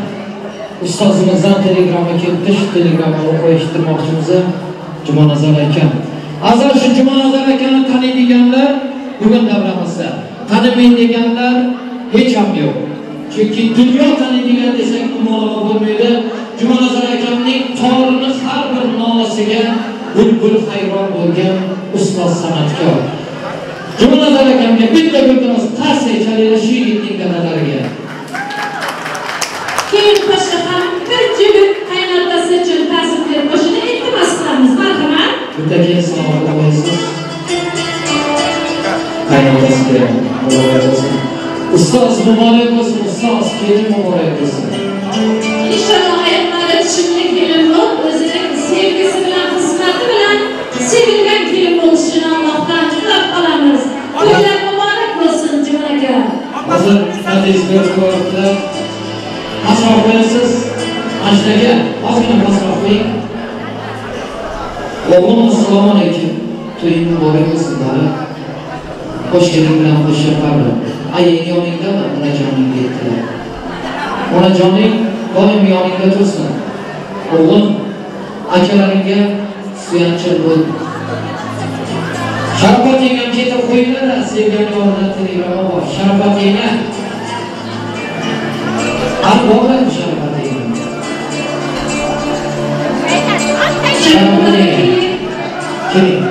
ustozimizdan telegramma kelibdi. Shu telegrammani o'qib eshittirmoqchimiz. Jumanazar aka. Azal shu Jumanazar akani taniydiganlar bugun davramizda. Tanimaydiganlar hech ham yo'q. Chunki dunyo taniydigan desak mubolag'a bo'lmaydi. Jumanazar akamning torini har bir nolasiga bulbul hayron bo'lgan ustoz san'atkor. Jumanazar akamga bitta guldiroz qarsak chalinglar shu yigitning dadalariga. Keyin qo'shiq ham bir jigit qaynotasi uchun ta'zim berib qo'shini iltimos qilamiz. Marhamat. Bitta keyin sovg'a qo'yasiz. Qaynotasiga muborak bo'lsin. Ustoz muborak bo'lsin, ustoz kelin muborak bo'lsin. Inshaalloh oyoqlari tushimli kelin bo'lib, o'zining sevgisi bilan, xizmati bilan sevilgan kelin bo'lishini Allohdan tilab qolamiz. To'ylar muborak bo'lsin, Juma aka. Hozir aziz ko'rib pastroq qo'yasiz. Majid aka, ozgina pastroq qo'ying. O'g'lim, assalomu alaykum. To'ying muborak bo'lsin, bola. Qo'sh kelin bilan qo'sh shaharli. Aying yoningdami? Onajoning aytdilar. Onajoning doim yoningda tursin. O'g'lim, akalaringga suyanchil bo'l. Sharofat yengam ketib qo'yinglar, sevgan yoridan telegramma bor. Sharofat yenga. Qani bormi Sharofat yenga? Sharofat yenga. Keling.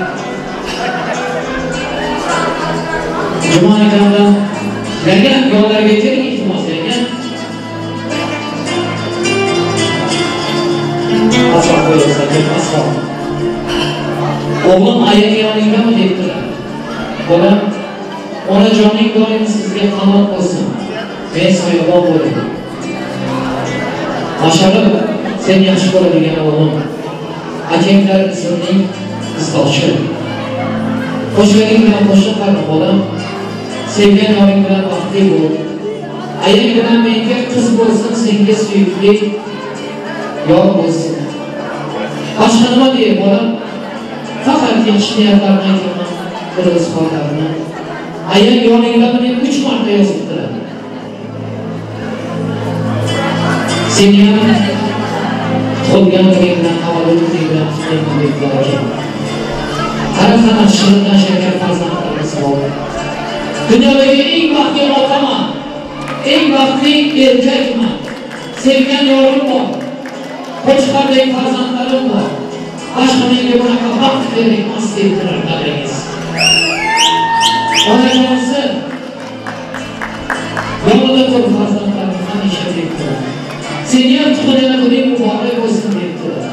Juma akamdan yanga yonlariga keling, iltimos yanga. Pastroq qo'yamiz aka, pastroq. O'g'lim ayang yoningdami debdilar. Bolam, onajoning doim sizga qanot bo'lsin. Men soyabon bo'lay. Mashallah, sen yaxshi ko'radigan o'g'lim. Akanglar ismning izdoshi. Qo'shganing bilan qo'shiq qara bolam. Sevgan yoring bilan baxtli bo'l. Ayang bilan menga qiz bo'lsin, senga suyukli yor bo'lsin. Boshqa nima deyay bolam? Faqat yaxshi niyatlarni aytaman, bir izhorlarni. Ayang yoningdami deb 3 marta yozibdilar. Seni ham tug'ilgan kuning bilan, tavallud kuning bilan qutlayman debdilar aka. Qara shirindan shakar farzandlarimiz bor. Dunyodagi eng baxtli otaman, eng baxtli erkakman. Sevgan yorim bor. Qo'chqordek farzandlarim bor. Boshqa menga bunaqa baxt kerak emas debdilar dadangiz. Onajonisi yonida tur farzandlarim hamisha debdilar. Seni ham tug'ilgan kuning muborak bo'lsin debdilar.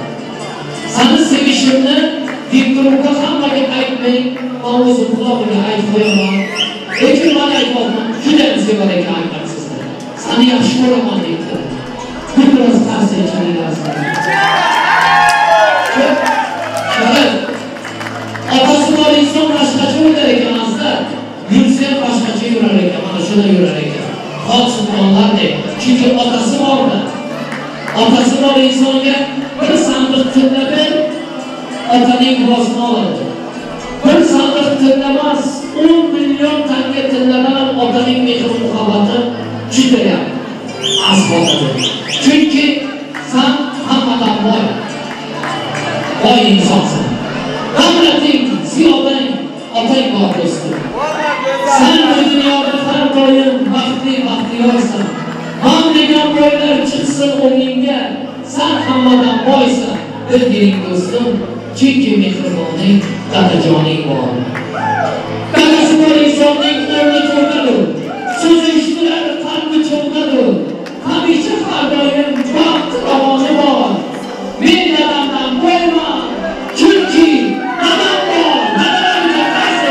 Seni sevishimni deb turibdi, hammaga aytmang, men o'zim qulog'iga aytib qo'yaman. Lekin men aytyapman, juda sevar ekan aytman sizni. Seni yaxshi ko'raman debdilar. Bir biroz qarsak chalinglar. Otasi bor inson boshqacha o'ylar ekan azizlar. Yursa ham boshqacha yurar ekan, mana shuni yurar ekan. Xon sultonlardek. Chunki otasi borda. Otasi bor insonga bir sandiq tilla ber, otaning duosini oladi. Bir sandiq tilla emas, 10 million tanga tilladan ham otaning mehr muhabbati juda ham az bo'ladi. Chunki san hammadan boy. Boy insonsan. Davlating, ziyodang, otang bor do'stim. Sen bu dunyoda har doim baxtli baxtiyorsan. Man degan boylar chiqsin o'ngingga, sen hammadan boysan. Bilgiring do'stim, chunki mehriboning, dadajoning bor. Dadasi bor insonning o'rni to'rdadir. So'zi eshitilar, qalbi cho'g'dadir. Hamisha har doim baxt ravoni bor. Men dadamdan boyman, chunki dadam bor. Dadamga qarshi.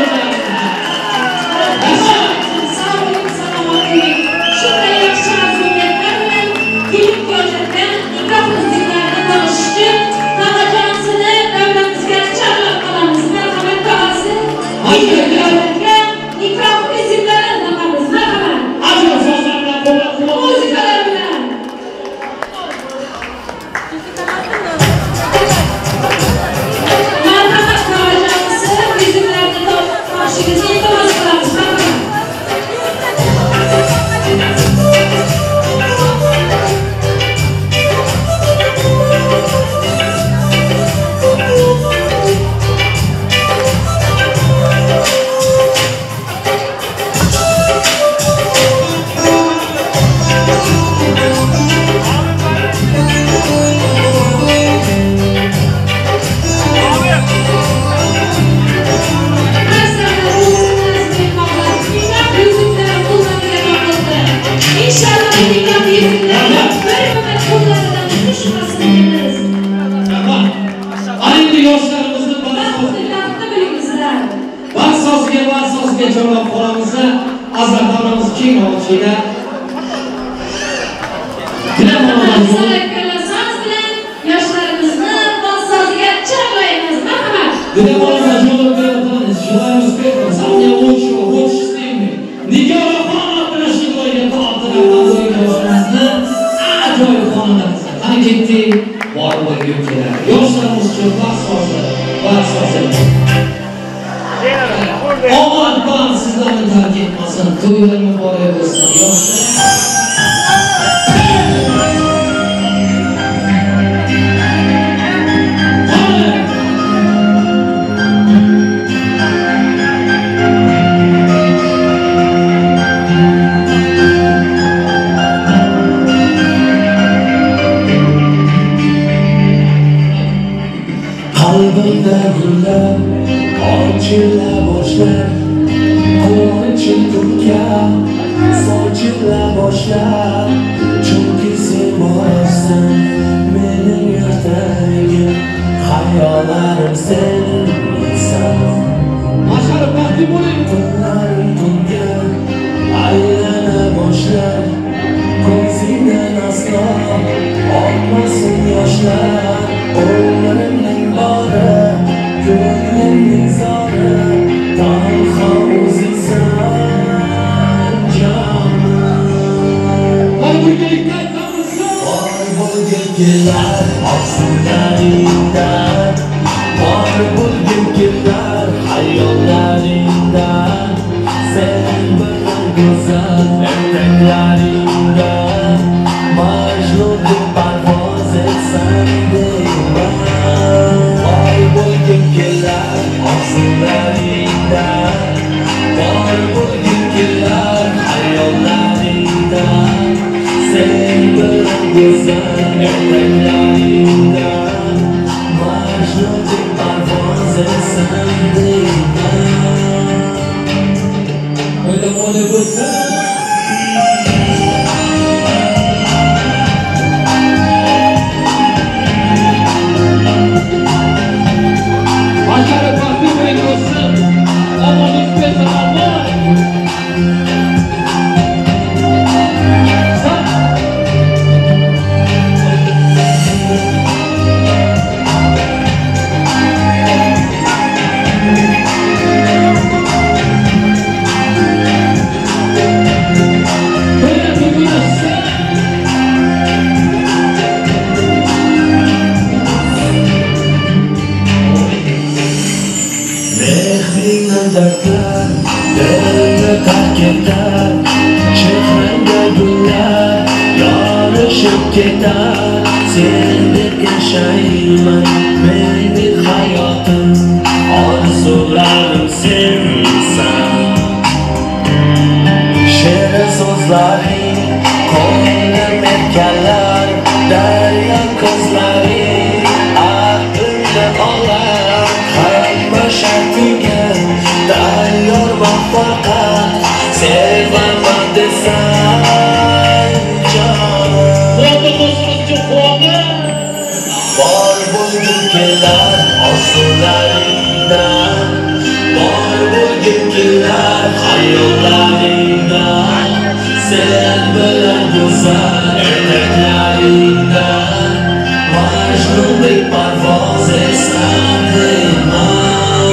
Sog' bo'ling, salomat bo'ling. Shunday yaxshi orzu-niyatlar bilan kelin kuyovlardan nikoh uzuklarini tog'ish uchun tog'ajonisini davramizga chorlab qolamiz. Marhamat tog'asi. Kuyovlarga nikoh uzuklarini taqamiz. Marhamat. Ajoyib so'zlar bilan qo'llab-quvvatlaymiz. Muzikalar bilan. Marhamat tog'ajonisi uzuklarni tog'ishingizni iltimos qilamiz. Marhamat. İnşallah nikoh yüzükleri bir umr qo'llaridan tushmasin deymiz. Ana endi yoshlarimizni Baxtli bo'lingizlar. Baxt soziga chorlab qolamiz. Azar davramiz keng olishida. Saz bilan yoshlarimizni baxt soziga chorlaymiz. Marhamat. Желаю успехов, самого лучшего, будь счастливыми. Nigora Abdurashidova yoshlarimizni ajoyib xonadamizda. Qani ketdik, bor bo'lgim keladi. Yoshlarimiz uchun baxt sozi, baxt sozi. Omad baxt sizlarni tark etmasin. To'ylar muborak bo'lsin. Yoshlar. Qalbimda gullar ochila boshlar, quvonchim ko'kka sochila boshlar. Chunki sen borsan mening ertagim, xayollarim sensan. Masharif baxtli bo'ling. Tunlarim tunga aylana boshlar, ko'zingdan aslo oqmasin yoshlar. Umrimning bori, ko'nglimning zori, tanho o'zingsan jonim. Bor bo'lgin kelar orzularingda, bor bo'lgin kelar xayollaringda. Sen bilan go'zal ertaklaringda, Majnundek parvoz etsam deyman. Bor bo'lgin kelar orzularingda, bor bo'lgin kelar xayollaringda. Sen bilan go'zal ertaklaringda, Majnundek parvoz etsam deyman. O'ylam o'yla bo'lsin. Masharif baxtli bo'ling do'stim. Omoningiz bersin Alloh. Dardlar dilni tark etar, chehrangda gullar yorishib ketar. Sen deb yashayman mening hayotim, orzularim sensan. Shirin so'zlaring ko'nglim erkalar, daryo ko'zlaring aqlimni olar. Hamma shartiga tayyorman, faqat sevaman desang jonim. Bor bo'lgin kelar orzularingda, bor bo'lgin kelar xayollaringda. Sen bilan go'zal ertaklaringda, Majnundek parvoz etsam deyman.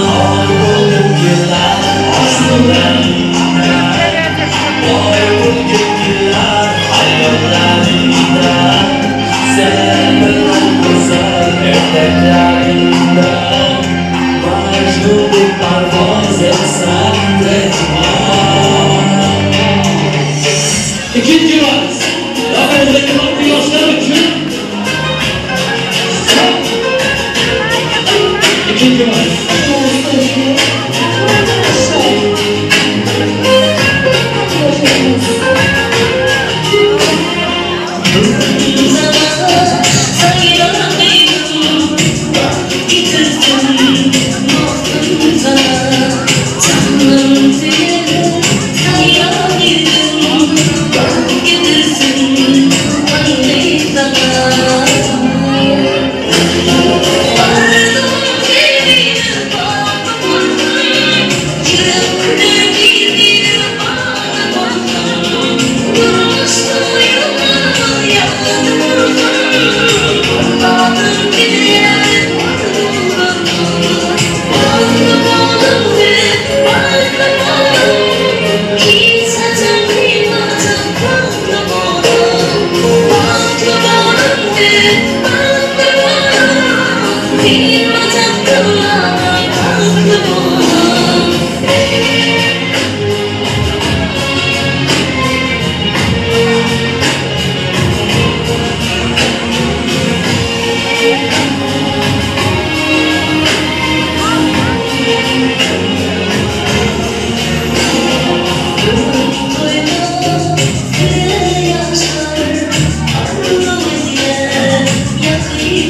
Bor bo'lgin kelar orzularingda, bor bo'lgin kelar xayollaringda. Sen bilan go'zal ertaklaringda, Majnundek parvoz etsam deyman. Ikkinchi vals. Davramızdaki maddi yoshlar uchun. İkinci vals.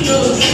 Dostlar.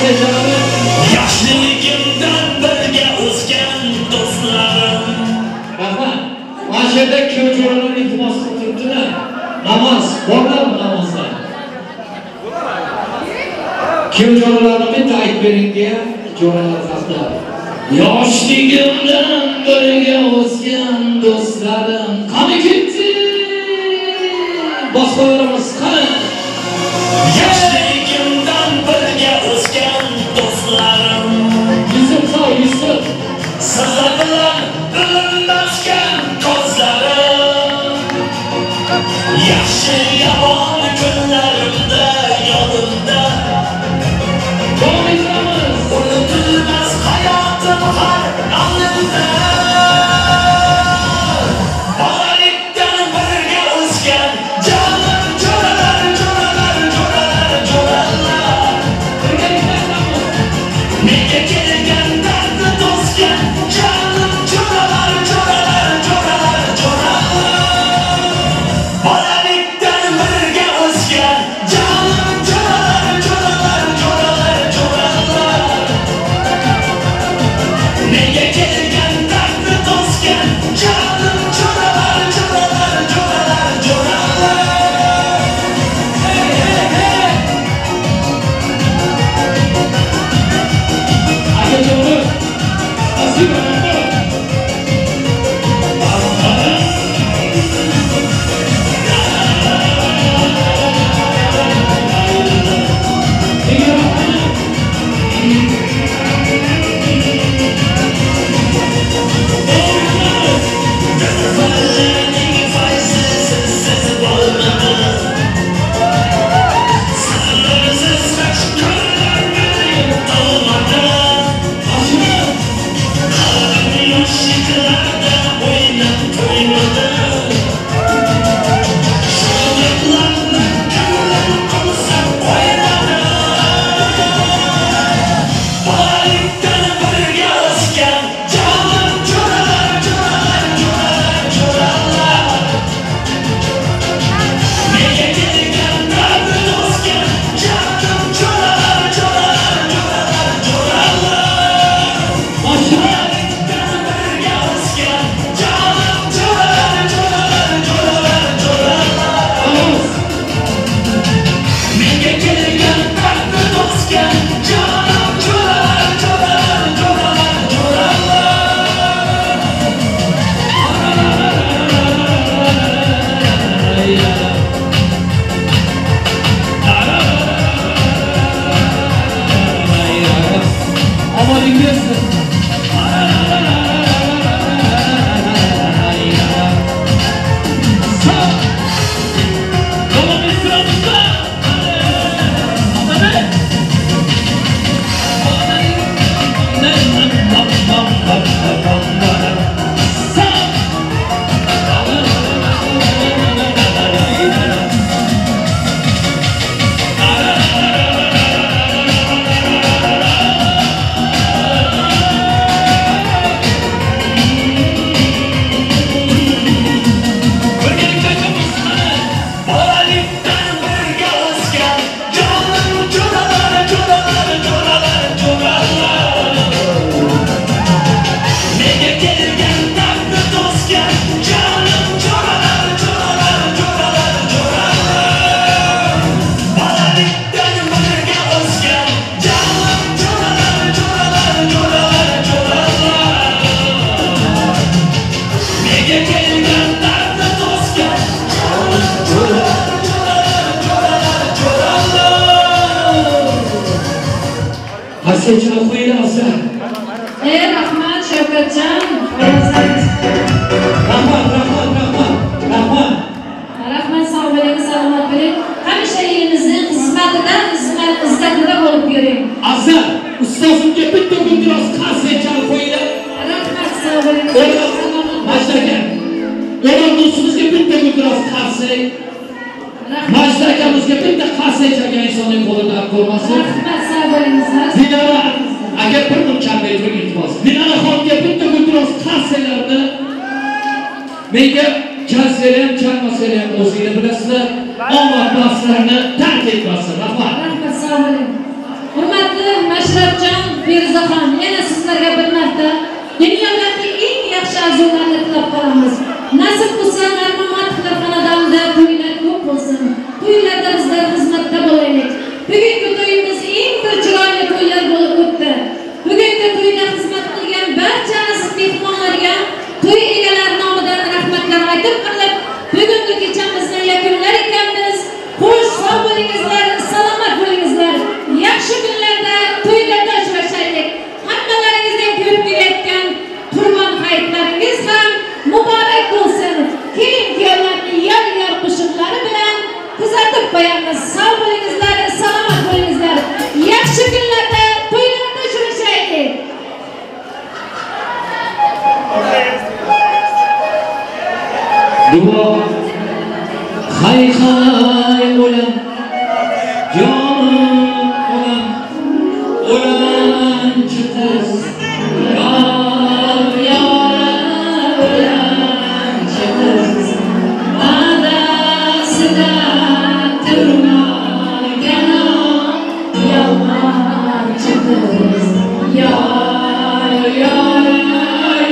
Qarsak chalamiz. Yoshligimdan birga o'sgan do'stlarim. Rahmat. Mana shu yerda kuyov jo'ralar iltimos qilib turibdilar. Namoz borlarmi namozda? Kuyov jo'ralarni bitta aytib bering deya jo'ralar haqida. Yoshligimdan birga o'sgan do'stlarim qani ketdi? Bosib qo'yamiz qani? Yoshligimdan birga o'sgan do'stlarim. Yusuf sog', Yusuf. Sizlar bilan bilinmasgan ko'zlarim. Yaxshi yomon kunlarimda yonimda. Davom ettiramiz. Unutilmas hayotim har onimda. Bolalikdan birga o'sgan jonim jo'ralar, jo'ralar, jo'ralar, jo'ralar. Nega kelgan dardni to'sgan jonim jo'ralar, jo'ralar, jo'ralar, jo'ralar. Bolalikdan birga o'sgan jonim jo'ralar, jo'ralar, jo'ralar, jo'ralar. Nega kelgan dardni to'sgan jonim jo'ralar, jo'ralar, jo'ralar, jo'ralar. Hey, hey, hey. Akajonim, спасибо, rahmat. Dilbarlarning fayzi sizsiz bo'lmadi. Sizlarsiz hech kunlar tolmadi. Qalbim yoshliklarda o'ynab to'ymadi. Shogirdlarni ko'nglim qolsa qo'ymadi. Bolalikdan birga o'sgan jonim jo'ralar, jo'ralar, jo'ralar, jo'ralar. Nega kelgan dardni to'sgan jonim jo'ralar, jo'ralar, jo'ralar, jo'ralar. Bolalikdan birga o'sgan jonim jo'ralar, jo'ralar, jo'ralar, jo'ralar. Menga kelgan dardni to'sgan jonim jo'ralar, jo'ralar, jo'ralar, jo'ralar. Omading bersin. Davom ettiramizmi? Birgalikda aytamiz. Bolalikdan birga o'sgan jonim jo'ralar, jo'ralar, jo'ralar, jo'ralar. Nega kelgan dardni to'sgan jonim jo'ralar, jo'ralar, jo'ralar, jo'ralar. Bolalikdan birga o'sgan jonim jo'ralar, jo'ralar, jo'ralar, jo'ralar. Nega kelgan dardni to'sgan jonim jo'ralar, jo'ralar, jo'ralar, jo'ralar. Qarsak chalib qo'yinglar afzal. Rahmat Shavkatjon. Rahmat, rahmat, rahmat, rahmat. Rahmat, sog' bo'ling, salomat bo'ling. Hamisha elimizning xizmatida, izzatida bo'lib yuring. Afzal, ustozimga bitta guldiroz qarsak chalib qo'yinglar. Rahmat, sog' bo'ling. Majid aka, O'ron do'stimizga bitta guldiroz qarsak. Majid akamizga bitta qarsak chalgan insonning qo'lidan ko'rmasin. Rahmat, sog' bo'lingizlar. Dinara aka bir muncha turing iltimos. Dinaraxonga bitta guldiroz qarsaklarni menga chalsanglar ham, chalmasanglar ham o'zinglar bilasizlar. Omad baxtlarni tark etmasin. Rahmat. Rahmat, sog' bo'ling. Hurmatli Feruzaxon, yana sizlarga bir marta dunyodagi eng yaxshi orzularni tilab qolamiz. Nasib bo'lsa, Narmamatovlar xonadonida to'ylar ko'p bo'lsin. To'ylarda bizlar xizmatda bo'laylik. Bugungi to'yimiz eng bir chiroyli to'ylar bo'lib o'tdi. Bugungi to'yda xizmat qilgan barcha aziz mehmonlarga to'y egalari nomidan rahmatlar aytib qilib, bugungi kechamizni yakunlar ekanmiz. Xo'sh, sog' bo'lingizlar, salomat bo'lingizlar. Yaxshi kunlarda, to'ylarda uchrashaylik. Hammalaringizning ko'p kelayotgan Qurbon hayitlaringiz ham muborak bo'lsin. Kelin kuyovlarni yor-yor qo'shiqlari bilan kuzatib qo'yamiz. Sog' bo'lingizlar, salomat bo'lingizlar. Yaxshi kunlarda, to'ylarda uchrashaylik. Duo hay hay o'lam, jonim o'lam, o'lanchi qiz, yor yora o'lanchi qiz, va'dasida turmagan yolg'onchi qiz, yor yora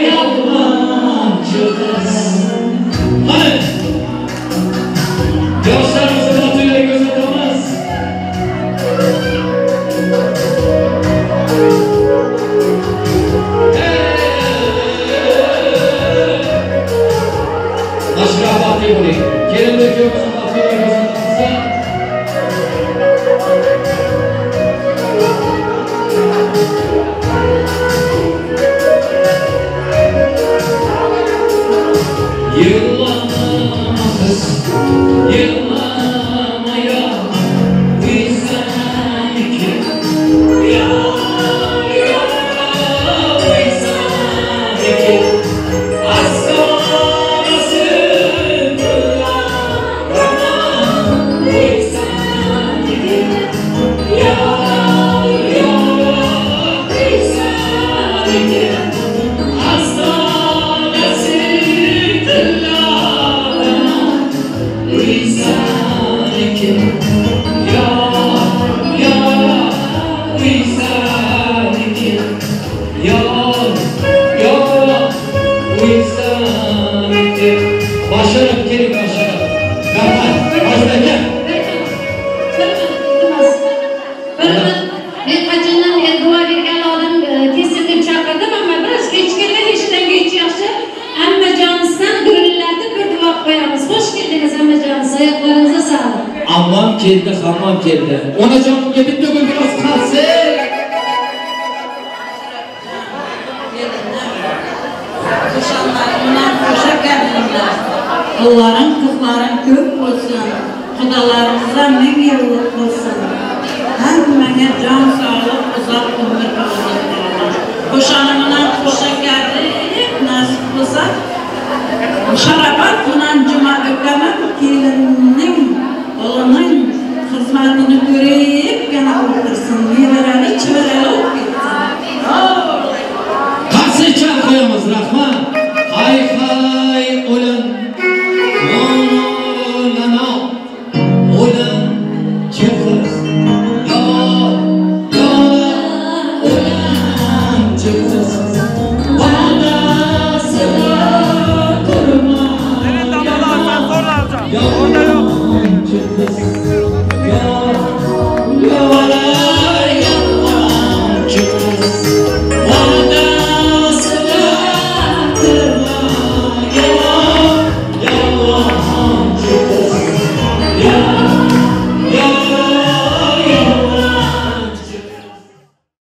yolg'onchi qiz. Hadi! Yoshlarimizni to'ylarga ko'rsatamiz. Mashrab baxtli bo'ling. Kelin va kuyovimizni baxtli ko'rsatamiz. Yıllama kız, yıllama ya, uysan iki, ya ya, uysan iki, astanası kullanma, uysan iki, ya ya, uysan iki, astanası kullanma, uysan iki, ya ya, uysan iki, ya ya, uysan iki. Başarıp gelin başarıp. Rahmat, Aziz aka. Men qachondan beri duo bergan odam kesin deb chaqirdim, ammo biroz kech keldi, hechdan kech yaxshi. Ammajonizdan gurillatib bir duo qo'yamiz. Xush keldingiz ammajongiz, oyoqlaringizga sog'liq. Ammam keldi, hammam keldi. Onajonimga bitta gul biroz qolsin. Qo'shanlarimdan qo'sha keldinglar. Qizlaring, qizlaring ko'p bo'lsin. Xudolarımıza ming yillik bo'lsin. Hammaga jon sog'lik,